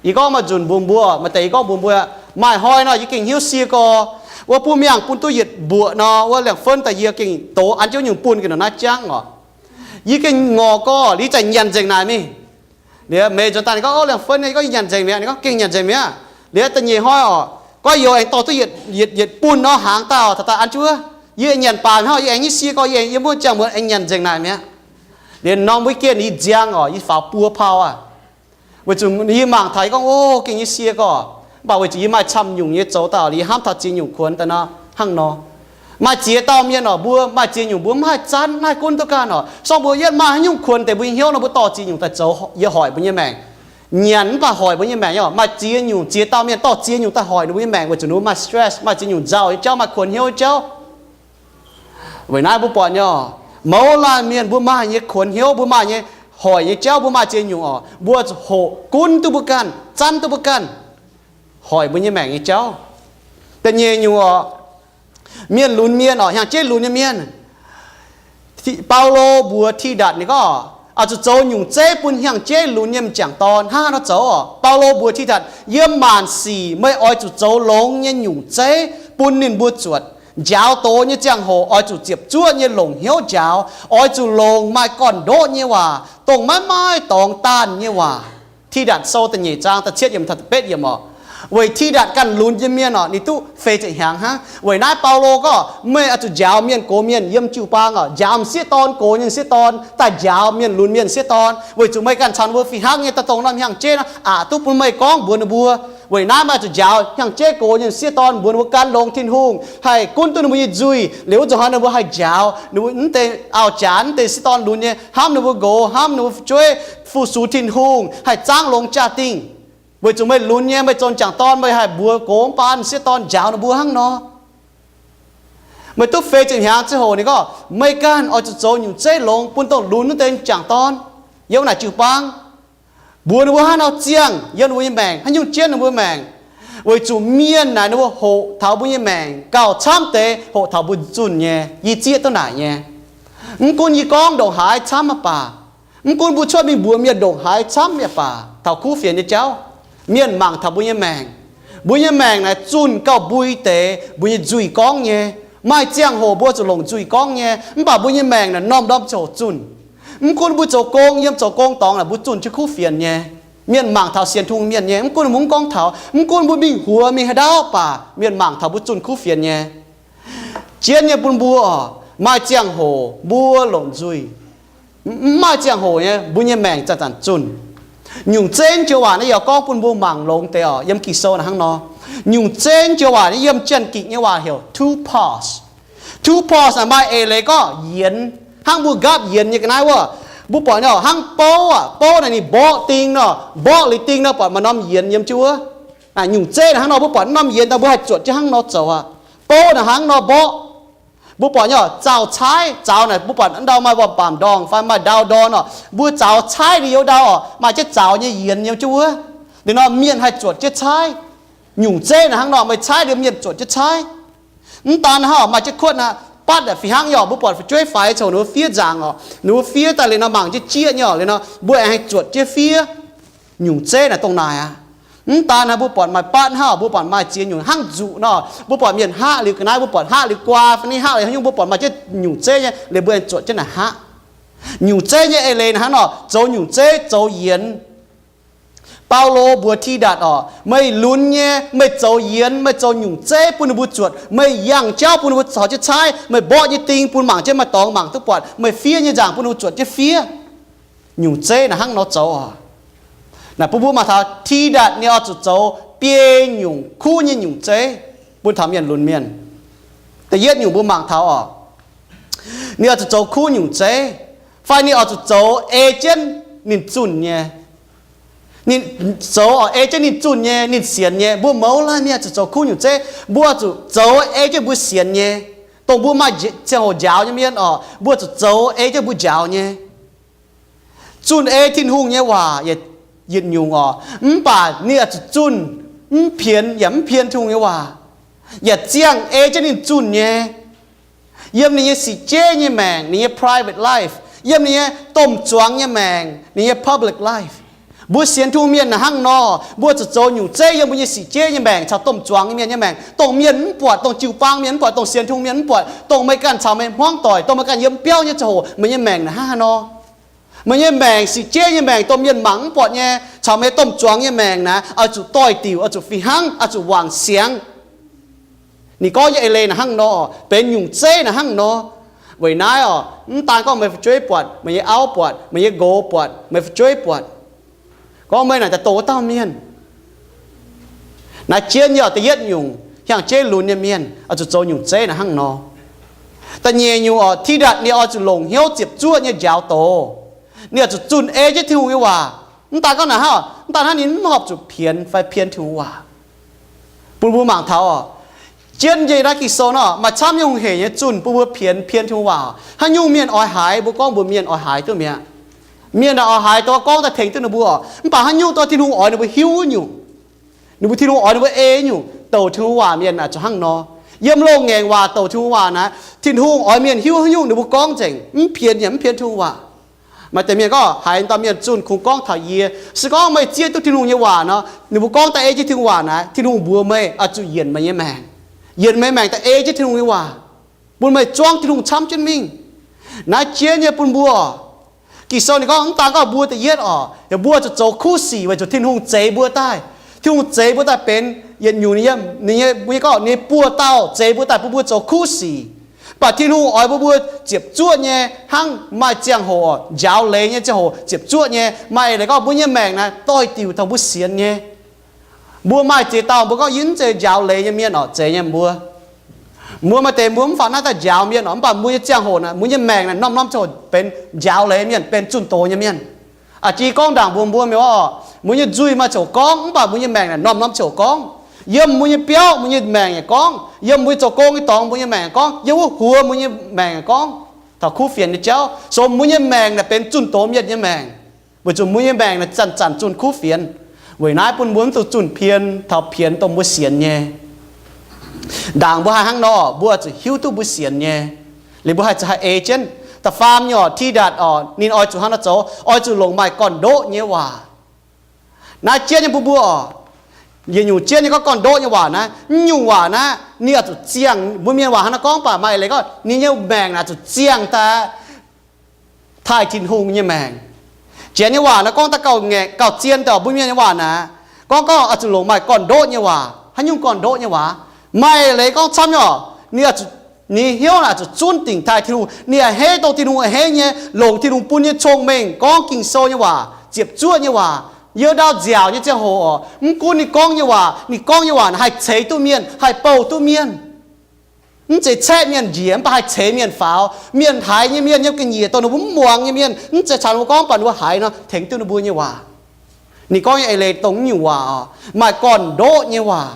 Yie gorngv maaih nzunc mbuox mbuo, maaih deix yie gorngv mbuox mbuo, maaih hnoi nor yie gengh hnyouv sie gorx, wuov bun mienh bun duqv yietc mbuoqc nor, wuov liangx-fun daaih yie gengh dox an jienv nyungc bun gengh nor naaiv jangv oc. Yie gengh ngorc gorx, liuz zanc nyanc nzengc naaic mingh. Liuz meix nzuonx daaih ninh gorngv, Ov, liangx-fun, yie gorngv yie nyanc nzengc mi'aqv. Ninh gorngv, Gengh nyanc nzengc mi'aqv. Liuz da'nyeic hnoi oc, gorngv youz aengx dorh duqv yietc, yietc, yietc bun nor hnaangx daaih oc, taux daaih an jienv wuov. Yie nyanc baac hnangv, yie aengx nyei sie gorx, yie aengx yiem wuov ziangh muonz aengx nyanc nzengc naaic mi'aqv. Liuz norm weekend yie nziang oc, yie faaux buo pau aqv. Weic zuqc yie mangc taux yie gorngv, Ov, gengh nyei sie gorx. Mv baac weic zuqc yie maaih camv nyungc nyei zoux daaih oc, liuz yie hnamv taux ziex nyungc kuonx daaih nor, Hnangv nor, maaih ziex dauh mienh oc, mbuo maaih ziex nyungc mbuo mv haih zanv, mv haih gunv duqv ganh oc. Sorng mbuo yietv maaih haaix nyungc kuonx deix mbuo nyei hnyouv nor, mbuo dorh ziex nyungc daaih zoux yie hoic mbuo nyei maengc. Nyanc mv baac hoic mbuo nyei maengc nyei oc. Maaih ziex nyungc, ziex dauh mienh dorh ziex nyungc daaih hoic ninh mbuo nyei maengc weic zuqc ninh mbuo maaih stress, maaih ziex nyungc nzauh nyei jauv, maaih kuonx hnyouv nyei jauv. Weic naaiv mbuo buatc nyei oc, mouz laanh mienh mbuo maaih nyei kuonx hnyouv, mbuo maaih nyei hoic nyei jauv, mbuo maaih ziex nyungc oc, mbuo zuqc hoqc gunv duqv mbuo ganh, zanv duqv mbuo ganh, hoic mbuo nyei maengc nyei jauv. Da'nyeic nyungc oc, mienh lunx mienh oc, hnyangx-jeiv lunx nyei mienh. Baulo mbuox Tidatc ninh gorngv, oix zuqc zoux nyungc zeiv bun hnyangx-jeiv lunx nyei m'jangc dorn. Hnangv haaix nor zoux oc? Baulo mbuox Tidatc, yiem maanc sic meih oix zuqc zoux longx nyei nyungc zeiv bun ninh mbuo zuotc. Njaaux doz nyei ziangh hoc oix zuqc ziepc zuoqv nyei longc hnyouv njaaux. Oix zuqc longc maaih gorn-ndoqv nyei waac, dongh maiv maaih dorngx daanh nyei waac. Tidatc Sou da'nyeic zaang da'cietv yiemc taux da'betv yiemc oc. Weic Tidatc ganh lunx nyei mienh oc, ninh duqv feix ziepc hnyangx hnangv. Weic naaiv Baulo gorngv, meih oix zuqc njaaux mienh gox mienh yiem jiu-baang oc, njaaux m'sieqv dorn, gox nyei m'sieqv dorn, daaih njaaux mienh lunx mienh m'sieqv dorn, weic zuqc meih ganh caux ninh mbuo fih hnangv nyei, daaih dongh norm hnyangx-jeiv nor, aqc duqv bun meih gorngv mbuox ninh mbuo. Weic naaiv meih oix zuqc njaaux hnyangx-jeiv gox nyei m'sieqv dorn, mbuox ninh mbuo gan longx Tin-Hungh, haih gunv duqv ninh mbuo nyei nzuih. Liuz wuov nzunc hnoi ninh mbuo haih njaaux ninh mbuo wuov deix auv-jaax, wuov deix m'sieqv dorn lunx nyei, hnamv ninh mbuo nqox, hnamv ninh mbuo fu'jueiv, fu-sux Tin-Hungh, haih zaangv longx jaa-dingh. Weic zuqc meih lunx nyei, meih zoux m'jangc dorn, meih haih mbuox gox mv baac m'sieqv dorn njaaux ninh mbuo hnangv nor. Meih duqv feix ziepc hnyangx ziangh hoc ninh gorngv, meih ganh oix zuqc zoux nyungc zeiv longx bun dongh lunx wuov deix m'jangc dorn yiem naaic jiu-baang. Mbuox ninh mbuo hnangv nor ziangh yiem ninh mbuo nyei maengc, haaix nyungc jienv ninh mbuo maengc. Weic zuqc mienh naaic ninh mbuo hoqc taux mbuo nyei maengc gauh camv deix hoqc taux mbuo zunh nyei. Yie zieqv duqv naaic nyei. Mv gunv yie gorngv ndongc haaix camv mv baac, mv gunv mbuo cuotv mingh mbuox mienh ndongc haaix camv mv baac, taux kuv fienx nyei jauv, mienh mangc taux mbuo nyei maengc. Mbuo nyei maengc naaic zunh gauh mbui deix mbuo nyei nzuih gorngv nyei. Maaih ziangh hoc mbuo zuqc longc nzuih gorngv nyei, mv baac mbuo nyei maengc naaic norm-norm ziangh hoc zunh. Mv gunv mbuo zoux gong, yiem zoux gong dorngx naaic mbuo zunh jienv kuv fienx nyei. Mienh mangc taux sienx Tin-Hungh mienh nyei, mv gunv mbuo mv gorngv taux, mv gunv mbuo mingh huox mingh haaix ndau baac mienh mangc taux mbuo zunh kuv fienx nyei. Jienv nyei bun mbuo oc, maaih ziangh hoc mbuo longc nzuih. Mv maaih ziangh hoc nyei, mbuo nyei maengc zanc-zanc zunh. Nyungc zeiv joux waac naaiv yaac gorngv bun mbuo mangc longx deix oc. Yiem Ging-Sou naaic hnangv nor. Nyungc zeiv joux waac naaiv yiem Janx-Ging nyei waac heuc tupos. Tupos naaic maaih eix leiz gorngv yienx, hnangv mbuo nqaapv yienx nyei ga'naaiv wuov. Mbuo buatc nyei oc, hnangv bouv aac, bouv naaic ninh mborqv ding nor, mborqv liuz ding nor, buatc maaih norm yienx yiem jienv wuov. Nyungc zeiv naaic hnangv nor, mbuo buatc norm yienx daaih mbuo haih zuotc jienv hnangv nor zoux aqv. Bouv naaic hnangv nor mborqv. Mbuo buatc nyei oc, zaux caaiv, zaux naaic mbuo buatc ndau maaih mbaamc-ndorngh fai maaih ndau ndorn oc, mbuo zaux caaiv liuz youz ndau oc, maaih jienv zaux nyei yienx yiem jienv wuov. Liuz nor mienh haih zuotc jienv caaiv. Nyungc zeiv naaic hnangv nor, meih caaiv liuz mienh zuotc jienv caaiv. Mv daan hnangv oc, maaih jienv kuotv naaic, batv fih hnangv nyei oc, mbuo buatc fu'jueiv faix coc ninh mbuo fiev nzaangc oc, ninh mbuo fiev daaih liuz nor mangc jienv jieqv nyei oc, liuz nor mbuo aengx haih zuotc jienv fiev. Nyungc zeiv naaic dongh naaic aqv. Mv daan naaic mbuo buatc maaih batv hnangv oc, mbuo buatc maaih ziex nyungc hnangv nzuqc nor, mbuo buatc mienh haqv liuz ga'naaiv, mbuo buatc haqv liuz guaa fai ni haqv liuz haaix nyungc, mbuo buatc maaih jienv nyungc zeiv nyei, liuz mbuo aengx zuotc jienv naaic haqv. Nyungc zeiv nyei eix leiz naaic hnangv nor, zoux nyungc zeiv zoux yienx. Baulo mbuox Tidatc oc, meih lunx nyei, meih zoux yienx, meih zoux nyungc zeiv bun ninh mbuo zuotc. Meih yangh jauv bun ninh mbuo caux jienv caaiv. Meih mborqv nyei ding bun mangc jienv maaih dorngx mangc duqv buatc. Meih fiev nyei nzaangc bun ninh mbuo zuotc jienv fiev. Nyungc zeiv naaic hnangv nor zoux oc. Naaic bun mbuo mangc taux Tidatc ninh oix zuqc zoux biei nyungc kuv nyei nyungc zeiv bun taux mienh lunx mienh. Da'yietv nyungc mbuo mangc taux oc, ninh oix zuqc zoux kuv nyungc zeiv, fai ninh oix zuqc zoux ei jienv ninh zunh nyei. Ninh zoux oc, ei jienv ninh zunh nyei, ninh sienx nyei. Mbuo mouz laanh mienh zuqc zoux kuv nyungc zeiv, mbuo zuqc zoux ei jienv mbuo sienx nyei. Dongh mbuo maaih ziangh hoc njaaux nyei mienh oc, mbuo zuqc zoux ei jienv mbuo njaaux nyei. Zunh ei Tin-Hungh nyei waac yietc nyungc oc, mv baac ninh oix zuqc zunh mv pienx yaac mv pien Tin-Hungh nyei waac, yaac ziangh ei jienv ninh zunh nyei. Yiem ninh nyei sic jeiv nyei maengc, ninh nyei private life, yiem ninh nyei domh zuangx nyei maengc, ninh nyei public life. Mbuo sienx Tin-Hungh mienh naaic hnangv nor, mbuo zuqc zoux nyungc zeiv yiem mbuo nyei sic jeiv nyei maengc caux domh zuangx nyei mienh nyei maengc, dongh mienh mv buatc, dongh jiu-baang mienh mv buatc, dongh sienx Tin-Hungh mienh mv buatc, dongh meih ganh caux meih hmuangv doic, dongh meih ganh yiem biauv nyei ziangh hoc, meih nyei maengc naaic hnangv haaix nor? Meih nyei maengc sic jeiv nyei maengc, dongh mienh mangc mv buatc nyei, caux meih domh zuangx nyei maengc naaic, oix zuqc doix-diuc, oix zuqc fih hnangv, oix zuqc wangc siangx. Ninh gorngv nyei eix leiz naaic hnangv nor, benx nyungc zeiv naaic hnangv nor. Weic naaiv oc, mv daan gorngv meih fu'jueiv buatc, meih nyei auv buatc, meih nyei nqox buatc, meih fu'jueiv buatc, gorngv meih naaic daaih dongh wuov dauh mienh. Naaiv jienv nyei oc, da'yietv nyungc, hnyangx-jeiv lunx nyei mienh oix zuqc zoux nyungc zeiv naaic hnangv nor. Da'nyeic nyungc oc, Tidatc ninh oix zuqc longc hnyouv ziepc zuoqv nyei njaaux doz. Ninh oix zuqc zunh ei jienv Tin-Hungh nyei waac. Mv daan gorngv naaic hnangv, mv daan hnangv ninh mv horpc zuqc pienx fai pien Tin-Hungh waac. Bun mbuo mangc taux oc, jienv njiec naaiv Ging-Sou nor, maaih camv nyei hungh heic nyei zunh bun mbuo pienx pien Tin-Hungh waac. Haaix nyungc mienh oix haiz, mbuo gorngv mbuox mienh oix haiz duqv mi'aqv. Mienh naaic oix haiz dongh gorngv daaih tengx duqv ninh mbuo oc. Mv baac haaix nyungc dongh Tin-Hungh oix ninh mbuo hiuv wuov nyungc, ninh mbuo Tin-Hungh oix ninh mbuo ei nyungc, douc Tin-Hungh waac mienh naaic zuqc hnangv nor. Yiem loz-ngaengc waac douc Tin-Hungh waac naaic, Tin-Hungh oix mienh hiuv haaix nyungc ninh mbuo gorngv nzengc, mv pienx yaac mv pienx Tin-Hungh waac. Maaih deix mienh gorngv haiz dauh mienh zunh kungx gorngv taux yie, se gorngv meih zieqv duqv Tin-Hungh nyei waac nor, ninh mbuo gorngv daaih ei jienv Tin-Hungh waac naaic, Tin-Hungh mbuox meih oix zuqc yienc meih nyei maengc, yienc meih maengc daaih ei jienv Tin-Hungh nyei waac, bun meih zuangv Tin-Hungh camv jienv mingh. Naaiv jienv nyei bun mbuo oc. Ging-Sou ninh gorngv mv daan gorngv mbuo da'yietv oc, yaac mbuo zuqc zoux kuv sic weic zuqc Tin-Hungh zeix mbuo daaih. Tin-Hungh zeix mbuo daaih benx yietc nyungc ninh nyei, ninh nyei, mbuo nyei gorngv ninh nyei buoz-dauh zeix mbuo daaih bun mbuo zoux kuv sic. Mv baac Tin-Hungh oix bun mbuo ziepc zuoqv nyei hnangv maaih ziangh hoc, njaaux leiz nyei ziangh hoc ziepc zuoqv nyei. Maaih leiz gorngv mbuo nyei maengc naaic doix-diuc taux mbuo sienx nyei. Mbuo maaih ziex dauh mbuo gorngv yie mv zeiz njaaux leiz nyei mienh oc, zeiz nyei mbuo. Mbuo maaih deix mbuo mv faaux naaiv daaih njaaux mienh oc, mv baac mbuo nyei ziangh hoc naaic, mbuo nyei maengc naaic norm-norm ziouc benx njaaux leiz mienh, benx zunh doz nyei mienh. A'jang gorngv ndaangc mbuox mbuo mienh oc, mbuo nyei nzuih maaih ziouc gorngv, mv baac mbuo nyei maengc naaic norm-norm ziouc gorngv. Yiem mbuo nyei biauv, mbuo nyei maengc yaac gorngv. Yiem mbuo zoux gong nyei dorngx, mbuo nyei maengc yaac gorngv. Yiem wuov huox, mbuo nyei maengc yaac gorngv. Taux kuv fienx nyei jauv, so mbuo nyei maengc naaic benx zunh doz mienh nyei maengc. Weic zuqc mbuo nyei maengc naaic zanc-zanc zunh kuv fienx. Weic naaiv bun mbuo mv dungx zunh pien taux pienx dongh mbuo sienx nyei. Ndaangc mbuo haih hnangv nor, mbuo zuqc hiuv duqv mbuo sienx nyei. Liuz mbuo haih zuqc haih ei jienv. Da'faam nyungc oc, Tidatc oc, ninh oix zuqc hnangv nor zoux, oix zuqc longc maaih gorn-ndoqv nyei waac. Naaiv jienv nyei bun mbuo oc, yietc nyungc jienv nyei gorngv gorn-ndoqv nyei waac naaiv, mv nyungc waac naaiv ninh oix zuqc ziangh, mbuo mienh waac hnangv nor gorngv baac maaih leiz gorngv ninh nyei maengc naaic zuqc ziangh daaih taaih Tin-Hungh nyei maengc. Janx nyei waac naaiv gorngv daaih gauh ngaeqc gauh zien daaih, mbuo mienh nyei waac naaic gorngv gorngv oix zuqc longc maaih gorn-ndoqv nyei waac. Haaix nyungc gorn-ndoqv nyei waac? Maaih leiz gorngv camv nyei oc, ninh hnyouv naaic zuqc zunv dingc taaih Tin-Hungh, ninh a'hneiv dongh Tin-Hungh a'hneiv nyei, longc Tin-Hungh bun nyei cong-mengh gorngv Ging-Sou nyei waac, ziepc zuoqv nyei waac. Youh ndau nziaauc nyei ziangh hoc oc, mv gunv ninh gorngv nyei waac, ninh gorngv nyei waac naaic haih ceix duqv mienh, haih bouh duqv mienh. Mv zeiz caeqv mienh njiec, mv baac haih ceix mienh faaux. Mienh haiz nyei mienh yiem ga'nyiec dongh ninh mbuo mv muangx nyei mienh, mv zeiz caux ninh mbuo gorngv, mv baac ninh mbuo haiz nor tengx duqv ninh mbuo nyei waac. Ninh gorngv nyei eix leiz dongh mv nyungc waac oc, maaih gorn-ndoqv nyei waac.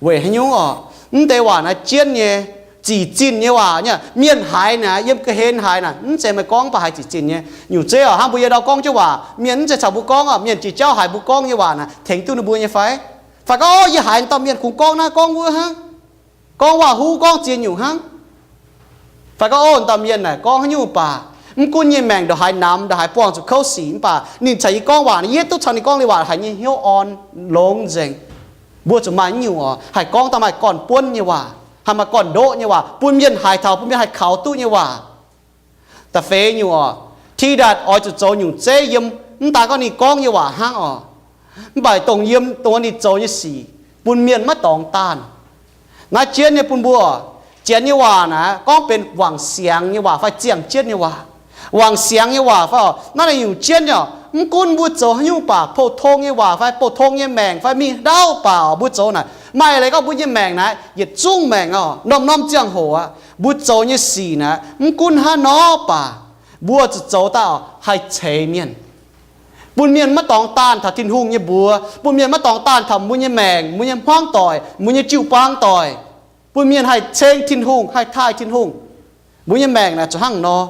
Weic haaix nyungc oc? Mv deix waac naaiv jienv nyei, zic zinh nyei waac nyei. Mienh haiz naaic, yiem ga'hlen haiz naaic, mv zeiz meih gorngv mv baac haiz zic zinh nyei. Nyungc zeiv oc, hnangv mbuo yie ndau gorngv jienv waac, mienh mv zeiz caux mbuo gorngv oc, mienh jiex jauv haiz mbuo gorngv nyei waac naaic tengx duqv ninh mbuo nyei fai? Fai gorngv, Ov, yie haiz dauh mienh kungx gorngv naaiv gorngv wuov hnangv, gorngv waac-huv gorngv ziex nyungc hnangv. Fai gorngv, Ov, dauh mienh naaic gorngv haaix nyungc baac mv gunv nyei maengc ndongc haaix namx, ndongc haaix buangh zuqc kouv sic, mv baac ninh caux yie gorngv waac naaic, yie duqv caux ninh gorngv leiz waac haiz nyei hnyouv orn longx nzengc. Mbuo zuqc maaih mv nyungc oc, haih gorngv daaih maaih gorn-buonv nyei waac, haih maaih gorn-ndoqv nyei waac, bun mienh haiz taux, bun mienh haih kaux duqv nyei waac. Da'feix nyungc oc, Tidatc oix zuqc zoux nyungc zeiv yiem, mv daan gorngv ninh gorngv nyei waac hnangv oc, mv baac dongh yiem dongh ninh zoux nyei sic bun mienh maiv dorngx daanh. Naaiv jienv nyei bun mbuo oc, janx nyei waac naaic gorngv benx wangc siangx nyei waac fai ziangh jienv nyei waac. Wangc siangx nyei waac fai oc, naaiv naaic nyungc jienv nyei oc, mv gunv mbuo zoux haaix nyungc baac, pou-tong nyei waac fai pou-tong nyei maengc fai mingh ndau baac oc, mbuo zoux naaic maaih leiz gorngv mbuo nyei maengc naaic, yietc zungv maengc oc, norm-norm ziangh hoc aqv, mbuo zoux nyei sic naaic mv gunv haaix nor baac, mbuo zuqc zoux daaih oc haih ceix mienh, bun mienh maiv dorngx daanh taux Tin-Hungh nyei mbuox, bun mienh maiv dorngx daanh taux mbuo nyei maengc, mbuo nyei hmuangv doic, mbuo nyei jiu-baang doic, bun mienh haih ceng Tin-Hungh, haih taaih Tin-Hungh. Mbuo nyei maengc naaic zuqc hnangv nor.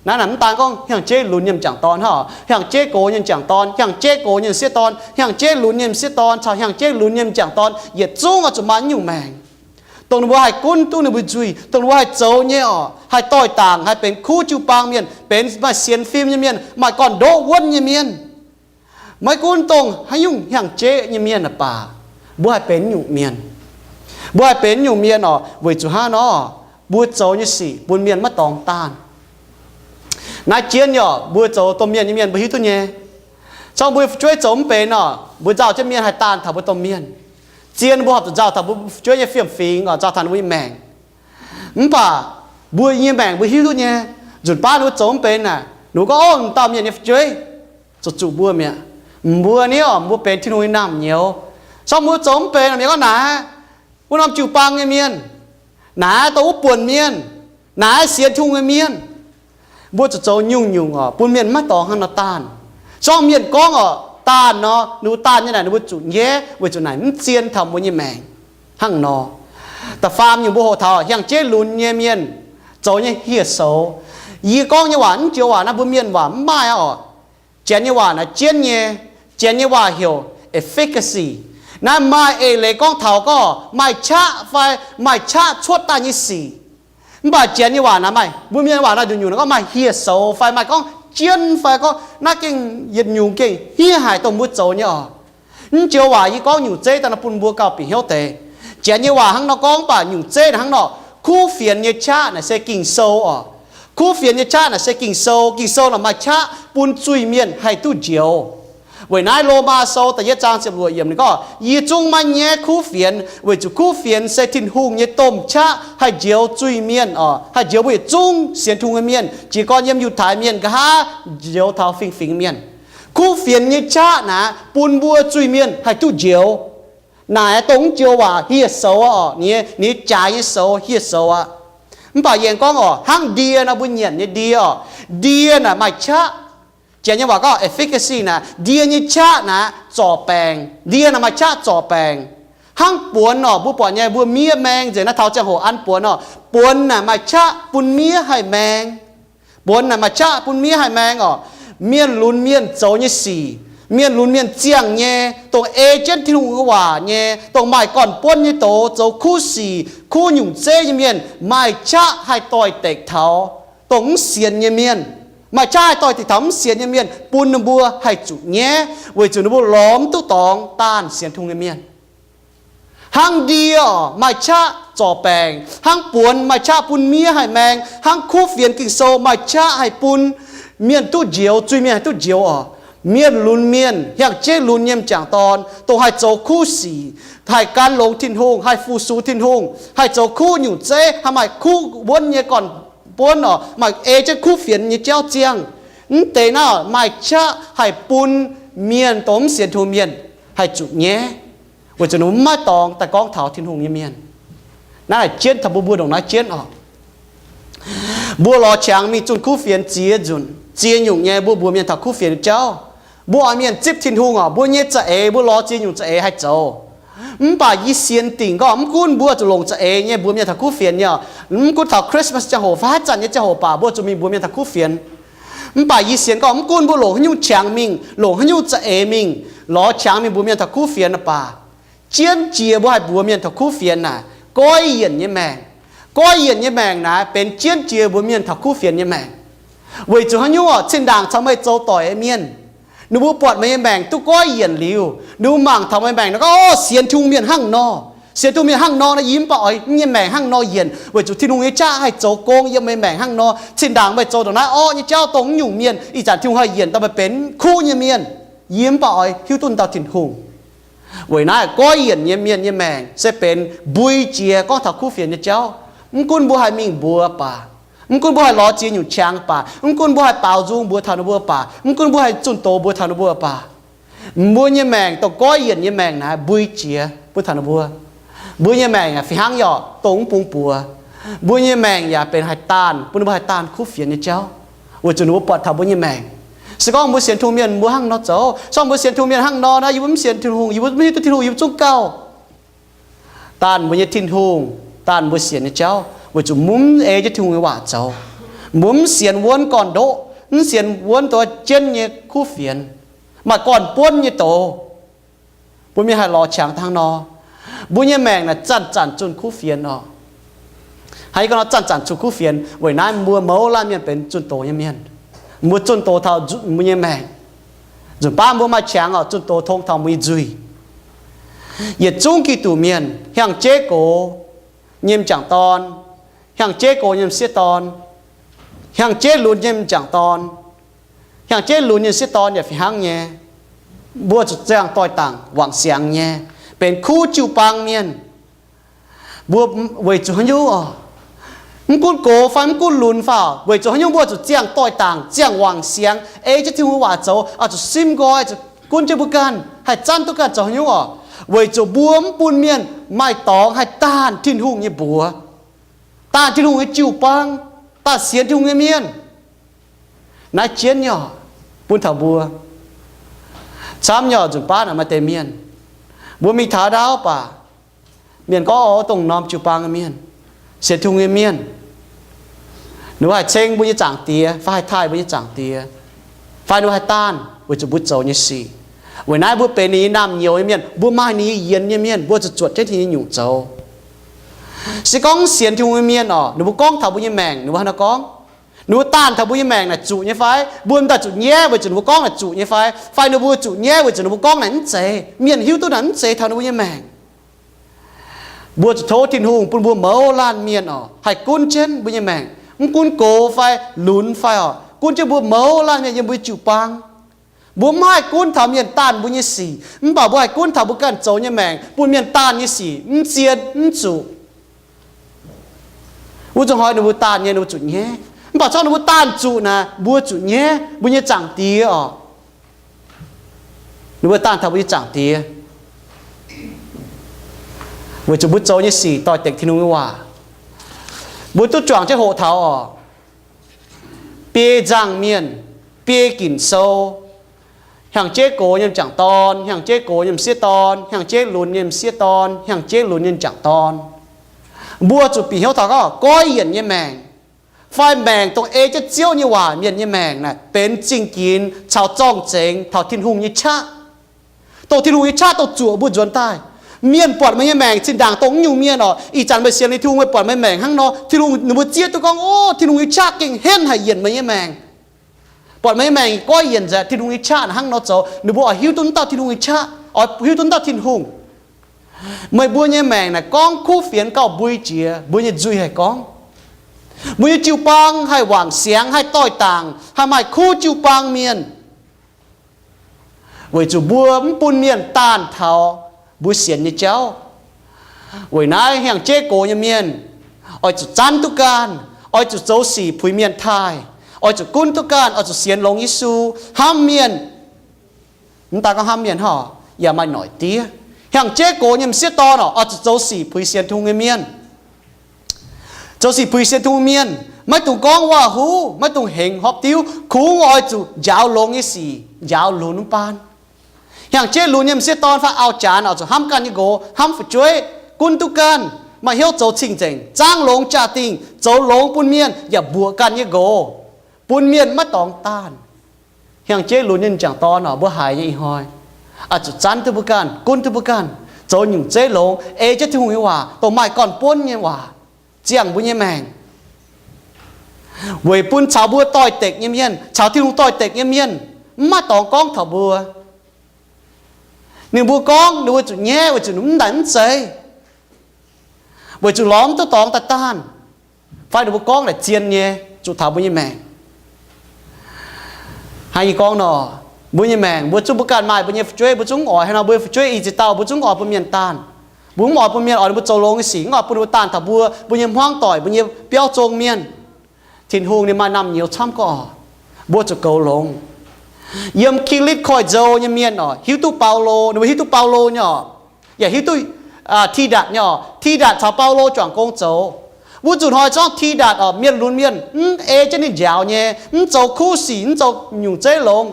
Naaiv naaic mv daan gorngv hnyangx-jeiv lunx nyei m'jangc dorn hnangv oc, hnyangx-jeiv gox nyei m'jangc dorn, hnyangx-jeiv gox nyei m'sieqv dorn, hnyangx-jeiv lunx nyei m'sieqv dorn caux hnyangx-jeiv lunx nyei m'jangc dorn yietc zungv oix zuqc maaih nyungc maengc, dongh ninh mbuo haih gunv duqv ninh mbuo nzuih, dongh ninh mbuo haih zoux nyei oc, haih doix-dangc, haih benx kuv jiu-baang mienh, benx maaih sienx fim nyei mienh, maaih gorn-ndoqv wuonv nyei mienh. Maiv gunv dongh haaix nyungc hnyangx-jeiv nyei mienh aah baac, mbuo haih benx nyungc mienh. Mbuo haih benx nyungc mienh oc, weic zuqc hnangv nor, mbuo zoux nyei sic bun mienh maiv dorngx daanh. Naaiv jienv nyei oc, mbuo zoux domh mienh nyei mienh mbuo hiuv duqv nyei. Zorqv mbuo fu'jueiv zoux mv benx oc, mbuo nzauh jienv mienh haih daanh taux mbuo domh mienh. Zien mbuo horpc zuqc nzauh taux mbuo fu'jueiv nyei fiem-fingx oc, nzauh taux ninh mbuo nyei maengc. Mv baac mbuo nyei maengc mbuo hiuv duqv nyei, nzunc baav ninh mbuo zoux mv benx naaic, ninh mbuo gorngv, Ov, dauh mienh nyei fu'jueiv zuqc zuqc mbuo mi'aqv. Mbuo ni oc, mbuo benx Tin-Hungh nyei naamh nyouz. Zorqv mbuo zoux mv benx, mienh gorngv naaic, Wuov norm jiu-baang nyei mienh, naaiv dongh wuov buonc mienh, naaiv sienx Tin-Hungh nyei mienh, mbuo zuqc zoux nyungc-nyungc oc bun mienh maiv dorngx hnangv nor daanh. Zorngv mienh gorngv oc daanh nor, ninh mbuo daanh nyei naaic ninh mbuo zuqc nyaiv weic zuqc naaic mv zien taux mbuo nyei maengc hnangv nor. Da'faam nyungc mbuo hoqc taux hiaang-jeiv lunx nyei mienh zoux nyei hieh soux. Yie gorngv nyei waac mv joux waac naaiv mbuo mienh waac mv maaih aqv oc. Janx nyei waac naaiv jienv nyei. Janx nyei waac heuc efficacy. Naaiv maaih eix leiz gorngv taux gorngv maaih qaqv fai maaih qaqv cuotv daaih nyei sic. Mv baac Janx nyei waac naaiv maaih, mbuo mienh waac naaiv nyungc-nyungc gorngv maaih hieh soux fai maaih gorngv jienv fai gorngv naaiv gengh yietc nyungc gengh hniev haic dongh mbuo zoux nyei oc. Mv joux waac yie gorngv nyungc zeiv daaih nor bun mbuo gauh bieqc hnyouv deix. Janx nyei waac hnangv nor gorngv, mv baac nyungc zeiv naaic hnangv nor, kuv fienx nyei qaqv naaic se Ging-Sou oc. Kuv fienx nyei qaqv naaic se Ging-Sou. Ging-Sou naaic maaih qaqv bun zuiz-mienh haih duqv njoux. Weic naaiv Lomaa Sou da'yietv zaang ziepc luoqc yiemc ninh gorngv, yie zungv maiv nyaiv kuv fienx, weic zuqc kuv fienx se Tin-Hungh nyei domh qaqv haih njoux zuiz-mienh oc, haih njoux mbuo yietc zungv sienx Tin-Hungh nyei mienh, jiez gorn yiem Yiutai Mienh nqa'haav njoux taux fingx-fingx mienh. Kuv fienx nyei qaqv naaic bun mbuo zuiz-mienh haih duqv njoux. Naaic dongh mv joux waac hieh soux aqv oc, ninh nyei jaaix nyei soux hieh soux aqv. Mv baac yie aengx gorngv oc, hnangv ndie nor, mbuo nyanc nyei ndie oc, ndie naaic maaih qaqv. Janx nyei waac gorngv efficacy naaic, ndie nyei qaqv naaic zorc baengc. Ndie naaic maaih qaqv zorc baengc. Hnangv buonx oc, mbuo buatc nyei mbuo miev maeng nzengc naaiv, taux ziangh hoc an buonx oc, buonx naaic maaih qaqv bun miev haih maeng. Buonx naaic maaih qaqv bun miev haih maeng oc. Mienh lunx mienh zoux nyei sic, mienh lunx mienh ziangh nyei, dongh ei jienv Tin-Hungh nyei waac nyei, dongh maaih gorn-buonv nyei doz, zoux kuv sic, kuv nyungc zeiv nyei mienh, maaih qaqv haih doix-dekc taux dongh mv sienx nyei mienh. Maaih qaqv haih doix-dekc taux mv sienx nyei mienh, bun ninh mbuo haih zuqc nyaiv, weic zuqc ninh mbuo lorz mv duqv dorngx daanh sienx Tin-Hungh nyei mienh. Hnangv ndie oc, maaih qaqv zorc baengc. Hnangv buonx maaih qaqv bun miev haih maeng. Hnangv kuv fienx Ging-Sou maaih qaqv haih bun mienh duqv njoux, zuiz-mienh haih duqv njoux oc. Mienh lunx mienh, hiaang-jeiv lunx nyei m'jangc dorn, dongh haih zoux kuv sic, haih gan longx Tin-Hungh, haih fu-sux Tin-Hungh, haih zoux kuv nyungc zeiv, haih maaih kuv wuonv nyei gorn-buonv oc, maaih ei jienv kuv fienx nyei jauv ziangh. Mv deix naaiv maaih qaqv haih bun mienh dongh mv sienx Tin-Hungh mienh haih zuqc nyaiv, weic zuqc ninh mbuo mv maaih dorngx daaih gorngv taux Tin-Hungh nyei mienh. Naaiv jienv taux mbuo, mbuo ndongc naaiv jienv oc. Mbuo lorz qangx mingh zunh kuv fienx ziex nzunc, ziex nyungc nyei mbuo mbuox mienh taux kuv fienx nyei jauv. Mbuo oix mienh zipv Tin-Hungh oc, mbuo nyei za'eix, mbuo lorz ziex nyungc za'eix haih zoux. Mv baac yie sienx dingc gorngv mv gunv mbuo zuqc longc za'eix nyei mbuox mienh taux kuv fienx nyei oc, mv gunv taux Christmas ziangh hoc fai haaix zanc nyei ziangh hoc baac mbuo zuqc mingh mbuox mienh taux kuv fienx. Mv baac yie sienx gorngv mv gunv mbuo longc haaix nyungc qangx mingh, longc haaix nyungc za'eix mingh, lorz qangx mingh mbuox mienh taux kuv fienx baac, jienv jiex mbuo haih mbuox mienh taux kuv fienx naaic, goiv yienc nyei maengc. Goiv yienc nyei maengc naaic benx jienv jiex mbuox mienh taux kuv fienx nyei maengc. Weic zuqc haaix nyungc oc? Zinh ndaangc caux meih zoux doic nyei mienh, ninh mbuo buatc meih nyei maengc duqv goiv yienc liuz, ninh mbuo mangc taux meih maengc nor gorngv, O, sienx Tin-Hungh mienh hnangv nor. Sienx Tin-Hungh mienh hnangv nor, naaiv yie mv baac oix nyei maengc hnangv nor yienc, weic zuqc Tin-Hungh nyei qaqv haih zoux gong yiem meih maengc hnangv nor. Zinh ndaangc meih zoux ndongc naaiv orqv nyei jauv dongh naaiv nyungc mienh, ih zanc Tin-Hungh haih yienc daaih meih benx kuv nyei mienh. Yie mv baac oix hiuv duqv dauh Tin-Hungh. Weic naaiv goiv yienc nyei mienh nyei maengc se benx mbui jiex gorngv taux kuv fienx nyei jauv. Mv gunv mbuo haih mingh mbuox baac, mv gunv mbuo haih lorz ziex nyungc qangx baac, mv gunv mbuo haih baaux nzung mbuox taux ninh mbuo baac, mv gunv mbuo haih zunh doz mbuox taux ninh mbuo baac, mbuo nyei maengc dongh goiv yienc nyei maengc naaiv mbui jiex bun taux ninh mbuo. Mbuo nyei maengc yaac fih hnangv yaac dongh mv bung buoz. Mbuo nyei maengc yaac benx haih daanh, bun ninh mbuo haih daanh kuv fienx nyei jauv, weic zuqc ninh mbuo buatc taux mbuo nyei maengc. Se gorngv mbuo sienx Tin-Hungh mienh mbuo hnangv nor zoux, se gorngv mbuo sienx Tin-Hungh mienh hnangv nor naaiv, yie mbuo mv sienx Tin-Hungh, yie mbuo mv hiuv duqv Tin-Hungh, yie mbuo zungv gauh daanh mbuo nyei Tin-Hungh, daanh mbuo sienx nyei jauv, weic zuqc mbuo mv ei jienv Tin-Hungh nyei waac zoux. Mbuo mv sienx wuonv gorn-ndoqv, mv sienx wuonv dongh jienv nyei kuv fienx, maaih gorn-buonv nyei doz. Mbuo mienh haih lorz qangx hnangv nor, mbuo nyei maengc naaic zanc-zanc zunh kuv fienx oc. Hnangv yie gorngv nor, zanc-zanc zunh kuv fienx. Weic naaiv mbuo mouz laanh mienh benx zunh doz nyei mienh. Mbuo zunh doz taux mbuo nyei maengc. Nzunc baav mbuo maaih qangx oc, zunh doz tong taux mbuo nyei nzuih. Yietc zungv Giduc mienh, hiaang-jeiv gox nyei m'jangc dorn, hiaang-jeiv gox nyei m'sieqv dorn, hiaang-jeiv lunx nyei m'jangc dorn, hiaang-jeiv lunx nyei m'sieqv dorn yaac fih hnangv nyei. Mbuo zuqc ziangh doix-dangc wangc siangx nyei, benx kuv jiu-baang mienh. Mbuo weic zuqc haaix nyungc oc? Mv gunv gox fai mv gunv lunx fai, weic zuqc haaix nyungc mbuo zuqc ziangh doix-dangc, ziangh wangc siangx, ei jienv Tin-Hungh waac zoux, oix zuqc simv nqoi, zuqc gunv jienv mbuo ganh, haih zanv duqv ganh zoux haaix nyungc oc? weic zuqc mbuo mv bun mienh maaih dorngx haih daanh Tin-Hungh nyei mbuox, daanh Tin-Hungh nyei jiu-baang, daanh sienx Tin-Hungh nyei mienh. Naaiv jienv nyei oc, bun taux mbuo. Camv nyei oc, nzunc baav naaic maaih deix mienh, mbuo mingh taux ndaauv baac mienh gorngv, o, dongh norm jiu-baang nyei mienh, sienx Tin-Hungh nyei mienh, ninh mbuo haih ceng mbuo nyei Zaangc Diex fai haih taaih mbuo nyei Zaangc Diex, fai ninh mbuo haih daanh weic zuqc mbuo zoux nyei sic. Weic naaiv mbuo benx ninh nyei naamh nyouz nyei mienh, mbuo maaih ninh nyei yienx nyei mienh, mbuo zuqc zuotc jienv ninh nyei nyungc zoux. Se gorngv sienx Tin-Hungh nyei mienh oc, ninh mbuo gorngv taux mbuo nyei maengc, ninh mbuo hnangv naaiv gorngv, ninh mbuo daanh taux mbuo nyei maengc naaic zuqc nyei fai? Mbuo m'daaih zuqc nyaiv weic zuqc ninh mbuo gorngv naaic zuqc nyei fai? Fai ninh mbuo zuqc nyaiv weic zuqc ninh mbuo gorngv naaic mv zeiz? Mienh hiuv duqv naaic mv zeiz taux ninh mbuo nyei maengc. Mbuo zuqc tov Tin-Hungh bun mbuo mouz laanh mienh oc, haih gunv jienv mbuo nyei maengc, mv gunv gox fai lunx fai oc, gunv jienv mbuo mouz laanh mienh yiem mbuo jiu-baang. Mbuo mv haih gunv taux mienh daanh mbuo nyei sic, mv baac mbuo haih gunv taux mbuo ganh zoux nyei maengc bun mienh daanh nyei sic mv zien mv zuqc. Wuov zuqc hnoi ninh mbuo daanh nyei, ninh mbuo zuqc nyaiv. Mv baac corc ninh mbuo daanh zuqc naaic, mbuo zuqc nyaiv, mbuo nyei Zaangc Diex oc. Ninh mbuo daanh taux mbuo nyei Zaangc Diex, weic zuqc mbuo zoux nyei sic doix-dekc Tin-Hungh nyei waac. Mbuo duqv juangc jienv hoqc taux oc, biei nzangc mienh, biei ginc sou, hnyangx-jeiv gox nyei m'jangc dorn, hnyangx-jeiv gox nyei m'sieqv dorn, hnyangx-jeiv lunx nyei m'sieqv dorn, hnyangx-jeiv lunx nyei m'jangc dorn. Mbuo zuqc bieqc hnyouv taux gorngv goiv yienc nyei maengc, fai maengc dongh ei jienv Ziouv nyei waac mienh nyei maengc naaic benx zingh ginx caux zorng-zengx taux Tin-Hungh nyei qaqv. Dongh Tin-Hungh nyei qaqv dongh zuoqc mbuo nzuonx daaih. Mienh buatc meih nyei maengc zinh ndaangc dongh mv nyungc mienh oc. Ih zanc meih sienx liuz Tin-Hungh, meih buatc meih maengc hnangv nor, Tin-Hungh ninh mbuo zieqv duqv gorngv, o, Tin-Hungh nyei qaqv gengh henv haic yienc meih nyei maengc. Buatc meih nyei maengc goiv yienc nzengc, Tin-Hungh nyei qaqv hnangv nor zoux, ninh mbuo oix hiuv duqv dauh Tin-Hungh nyei qaqv, oix hiuv duqv dauh Tin-Hungh. Meih mbuo nyei maengc naaic gorngv kuv fienx gauh mbui jiex, mbuo nyei nzuih haih gorngv. Mbuo nyei jiu-baang haih wangc siangx, haih doix-dangc, haih maaih kuv jiu-baang mienh, weic zuqc mbuo mv bun mienh daanh taux mbuo sienx nyei jauv. Weic naaiv hnyangx-jeiv gox nyei mienh oix zuqc zanv duqv ganh, oix zuqc zoux sic puix mienh taaih, oix zuqc gunv duqv ganh, oix zuqc sienx longx Yesu, hnamv mienh. Mv daan gorngv hnamv mienh hnangv, yaac maaih noic diev. Hnyangx-jeiv gox nyei m'sieqv dorn oc, oix zuqc zoux sic puix sienx Tin-Hungh nyei mienh. Zoux sic puix sienx Tin-Hungh mienh, maiv dungx gorngv waac-huv, maiv dungx hengx hopv diuv, kungx oix zuqc njaaux longx nyei sic, njaaux lunx mv baan. Hnyangx-jeiv lunx nyei m'sieqv dorn fai auv-janx oix zuqc hnamv ganh nyei nqox, hnamv fu'jueiv, gunv duqv ganh, maaih hnyouv zoux cing-nzengc, zaangv longx jaa-dingh, zoux longx bun mienh, yaac mbuoqc ganh nyei nqox, bun mienh maiv dorngx daanh. Hnyangx-jeiv lunx nyei m'jangc dorn oc, mbuo haiz nyei ih hnoi, oix zuqc zanv duqv mbuo ganh, gunv duqv mbuo ganh, zoux nyungc zeiv longx, ei jienv Tin-Hungh nyei waac, dongh maaih gorn-buonv nyei waac, ziangh mbuo nyei maengc. Weic bun caux mbuo doix-dekc nyei mienh, caux Tin-Hungh doix-dekc nyei mienh mv maaih dorngx gorngv taux mbuo. Ninh mbuo gorngv ninh mbuo zuqc nyaiv weic zuqc ninh mv daaih mv zeiz, weic zuqc lorz mv duqv dorngx daaih daanh, fai ninh mbuo gorngv naaic zien nyei zuqc taux mbuo nyei maengc. Hnangv yie gorngv nor, mbuo nyei maengc, mbuo zungv mbuo ganh maaih mbuo nyei fu'jueiv, mbuo zungv mv oix haaix nor mbuo nyei fu'jueiv i ziex dauh, mbuo zungv mv oix bun mienh daanh. Mbuo mv oix bun mienh oix ninh mbuo zoux longx nyei sic, mv oix bun ninh mbuo daanh taux mbuo, mbuo nyei hmuangv doic, mbuo nyei biauv zong mienh. Tin-Hungh ninh maaih naamh nyouz camv gorngv, mbuo zuqc goux longx. Yiem Gilitv Koiv-Nzou nyei mienh oc, hiuv duqv Baulo, ninh mbuo hiuv duqv Baulo nyei oc, yaac hiuv duqv Tidatc nyei oc. Tidatc caux Baulo juangc gong zoux. Wuov nzunc hnoi zorngv Tidatc oc, mienh lunx mienh mv ei jienv ninh njaaux nyei, mv zoux kuv sic, mv zoux nyungc zeiv longx.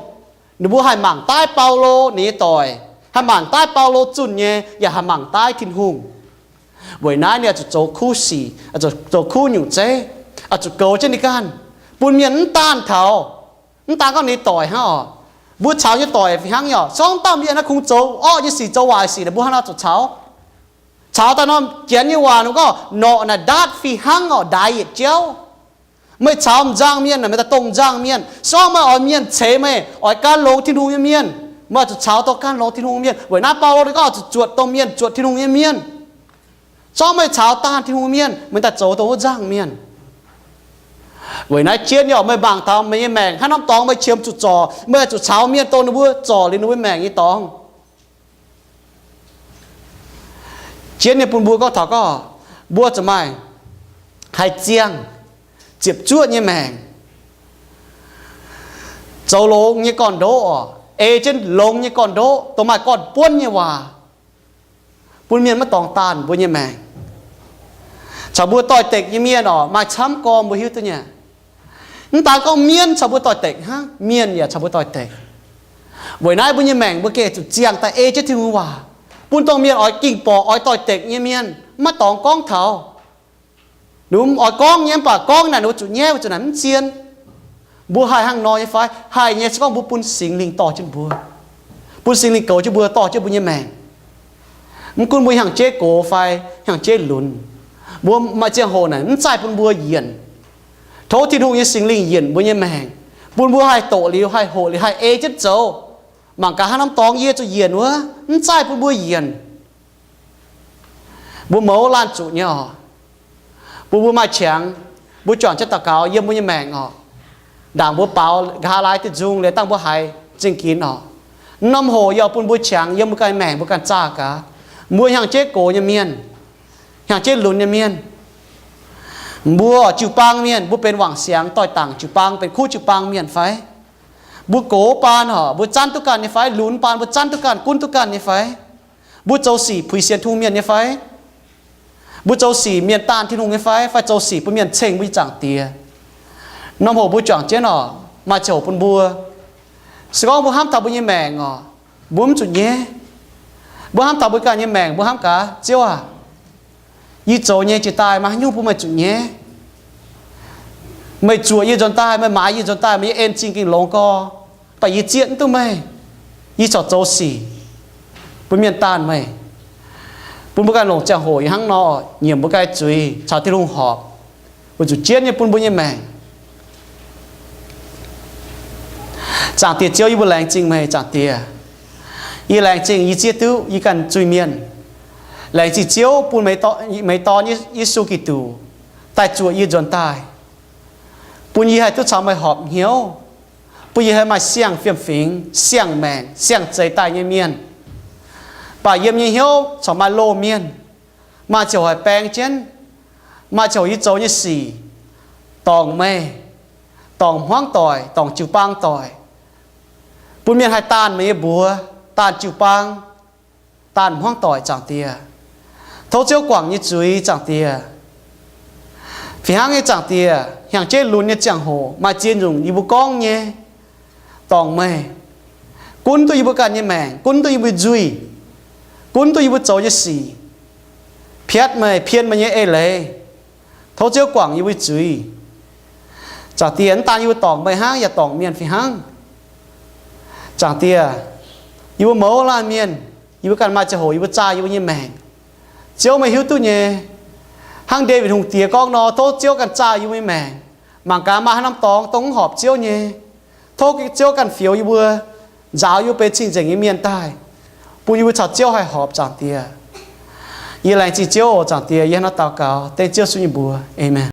Ninh mbuo haih mangc daaih Baulo ninh nyei doic, haih mangc daaih Baulo zunh nyei, yaac haih mangc daaih Tin-Hungh. Weic naaiv ninh oix zuqc zoux kuv sic, oix zuqc zoux kuv nyungc zeiv, oix zuqc goux jienv ninh ganh, bun mienh mv daanh taux. Mv daan gorngv ninh doic hnangv oc, mbuo caux nyei doic fih hnangv nyei oc. Zorngv dauh mienh naaiv kungx zoux orqv nyei sic, zoux waaic sic, ninh mbuo hnangv nor zuqc caux. Caux daaih norm Janx nyei waac ninh gorngv norqc naaic ndaatv fih hnangv oc, ndaix yietc jauv. Meih caux m'nzangc mienh naaic, meih daaih dongh m'nzangc mienh. Se gorngv meih oix mienh ceix meih oix gan longx Tin-Hungh nyei mienh, meih oix zuqc caux dongh gan longx Tin-Hungh nyei mienh. Weic naaiv Baulo ninh gorngv oix zuqc zuotc dongh mienh, zuotc Tin-Hungh nyei mienh. Se gorngv meih caux daanh Tin-Hungh mienh, meih daaih zoux dongh wuov nzangc mienh. Weic naaiv jienv nyei oc, meih mangc taux meih nyei maengc hnangv norm dorngx meih qiemx zuqc zorc, meih oix zuqc caux mienh dongh ninh mbuo zorc liuz ninh mbuo maengc nyei dorngx. Jienv nyei bun mbuo gorngv taux gorngv, mbuo zuqc maaih haih ziangh, ziepc zuoqv nyei maengc, zoux longx nyei gorn-ndoqv oc, ei jienv longx nyei gorn-ndoqv, dongh maaih gorn-buonv nyei waac. bun mienh maiv dorngx daanh mbuo nyei maengc. Caux mbuo doix-dekc nyei mienh oc, maaih camv gormx mbuo hiuv duqv nyei. Mv daan gorngv mienv caux mbuo doix-dekc hnangv, mienh yaac caux mbuo doix-dekc. Weic naaiv mbuo nyei maengc mbuo gengh zuqc ziangh daaih ei jienv Tin-Hungh waac, bun dongh mienh oix ging-borqc oix doix-dekc nyei mienh maiv dorngx gorngv taux. Ninh mbuo oix gorngv nyei mv baac gorngv naaic ninh mbuo zuqc nyaiv, mbuo zuqc naaic mv zien. Mbuo haih hnangv nor nyei fai? Haih nyei, se gorngv mbuo bun Singx Lingh dorh jienv mbuo, bun Singx Lingh goux jienv mbuo, dorh jienv mbuo nyei maengc. Mv gunv mbuo hnyangx-jeiv gox fai hnyangx-jeiv lunx, mbuo maaih ziangh hoc naaic mv zaih bun mbuo yienc. Tov Tin-Hungh nyei Singx Lingh yienc mbuo nyei maengc, bun mbuo haih doqc liuz, haih hoqc liuz, haih ei jienv zoux. Mangc gaax hnangv norm dorngx yie zuqc yienc wuov, mv zaih bun mbuo yienc. Mbuo mouz laanh zuqc nyei oc. Bun mbuo maaih qangx, mbuo juangc jienv daux gaux yiem mbuo nyei maengc oc. Ndaangc mbuo baaux nqa'haav laai diuh nzung liuz dangh mbuo haiz zingh ginx oc. Norm hoc yaac bun mbuo qangx yiem mbuo ganh maengc mbuo ganh zaah gaax. Mbuo hnyangx-jeiv gox nyei mienh, hnyangx-jeiv lunx nyei mienh, mbuo jiu-baang mienh, mbuo benx wangc siangx doix-dangc jiu-baang, benx kuv jiu-baang mienh fai? Mbuo gox baan oc, mbuo zanv duqv ganh nyei fai? Lunx baan mbuo zanv duqv ganh, gunv duqv ganh nyei fai? Mbuo zoux sic puix sienx Tin-Hungh mienh nyei fai? Mbuo zoux sic mienh daanh Tin-Hungh nyei fai? Fai zoux sic bun mienh ceng mbuo nyei Zaangc Diex? Norm hoc mbuo juangc jienv oc, maaih ziangh hoc bun mbuo, se gorngv mbuo hnamv taux mbuo nyei maengc oc, mbuo mv zuqc nyaiv. Mbuo hnamv taux mbuo ganh nyei maengc, mbuo hnamv gaax, Ziouv aac, yie zoux nyei jiex daaih maaih haaix nyungc bun meih zuqc nyaiv? Meih zuoqc yie nzuonx daaih, meih maaiz yie nzuonx daaih, meih nyei en-zingh gengh longx gorx, mv baac yie zieqv mv duqv meih. Yie corc zoux sic bun mienh daanh meih. Bun mbuo ganh longc ziangh hoc hnangv nor nyiemc mbuo ganh zuiz caux Tin-Hungh horpc, weic zuqc jienv nyei bun mbuo nyei maengc. Zaangc Diex Ziouv, yie mbuo laengz zingh meih, Zaangc Diex. Yie laengz zingh yie zieqv duqv yie ganh zuiz-mienh. Laengz zingh Ziouv bun meih Dorn, Yesu Giduc, daaih zuoqc yie nzuonx daaih, bun yie haih duqv caux meih horpc hnyouv, bun yie haih maaih siang-fiem-fingx, siang-maengc, siang-zeix daaih nyei mienh. Mv baac yiem nyei hnyouv corc maaih loz-mienh, maaih ziangh hoc haih baeng jienv, maaih ziangh hoc yie zoux nyei sic dorngc meih, dorngc hmuangv doic, dorngc jiu-baang doic, bun mienh haih daanh meih nyei mbuox, daanh jiu-baang, daanh hmuangv doic, Zaangc Diex. Tov Ziouv guangc nyei zuiz, Zaangc Diex. Fih hnangv nyei, Zaangc Diex, hnyangx-jeiv lunx nyei ziangh hoc maaih ziex nyungc yie mbuo gorngv nyei, dorngc meih, gunv duqv yie mbuo ganh nyei maengc, gunv duqv yie mbuo nzuih, gunv duqv yie mbuo zoux nyei sic, piatv meih, pien meih nyei eix leiz. Tov Ziouv guangc yie mbuo zuiz. Zaangc Diex, mv daan yie mbuo dorngc meih hnangv, yaac dorngc mienh fih hnangv. Zaangc Diex, yie mbuo mouz laanh mienh, yie mbuo ganh maaih ziangh hoc yie mbuo zaah yie mbuo nyei maengc. Ziouv, meih hiuv duqv nyei. Hnangv Ndaawitv Hungh Diex gorngv nor, tov Ziouv ganh zaah yie mbuo nyei maengc. Mangc gaax maaih haaix norm dorngx dongh mv horpc Ziouv nyei, tov Ziouv ganh fioux yie mbuo, nzaaux yie mbuo benx cing-nzengc nyei mienh daaih, bun yie mbuo caux Ziouv haih horpc, Zaangc Diex. Yie laengz zingh Ziouv oc, Zaangc Diex. Yie hnangv naaiv daux gaux dengv Ziouv Yesu nyei mbuox. Aamen.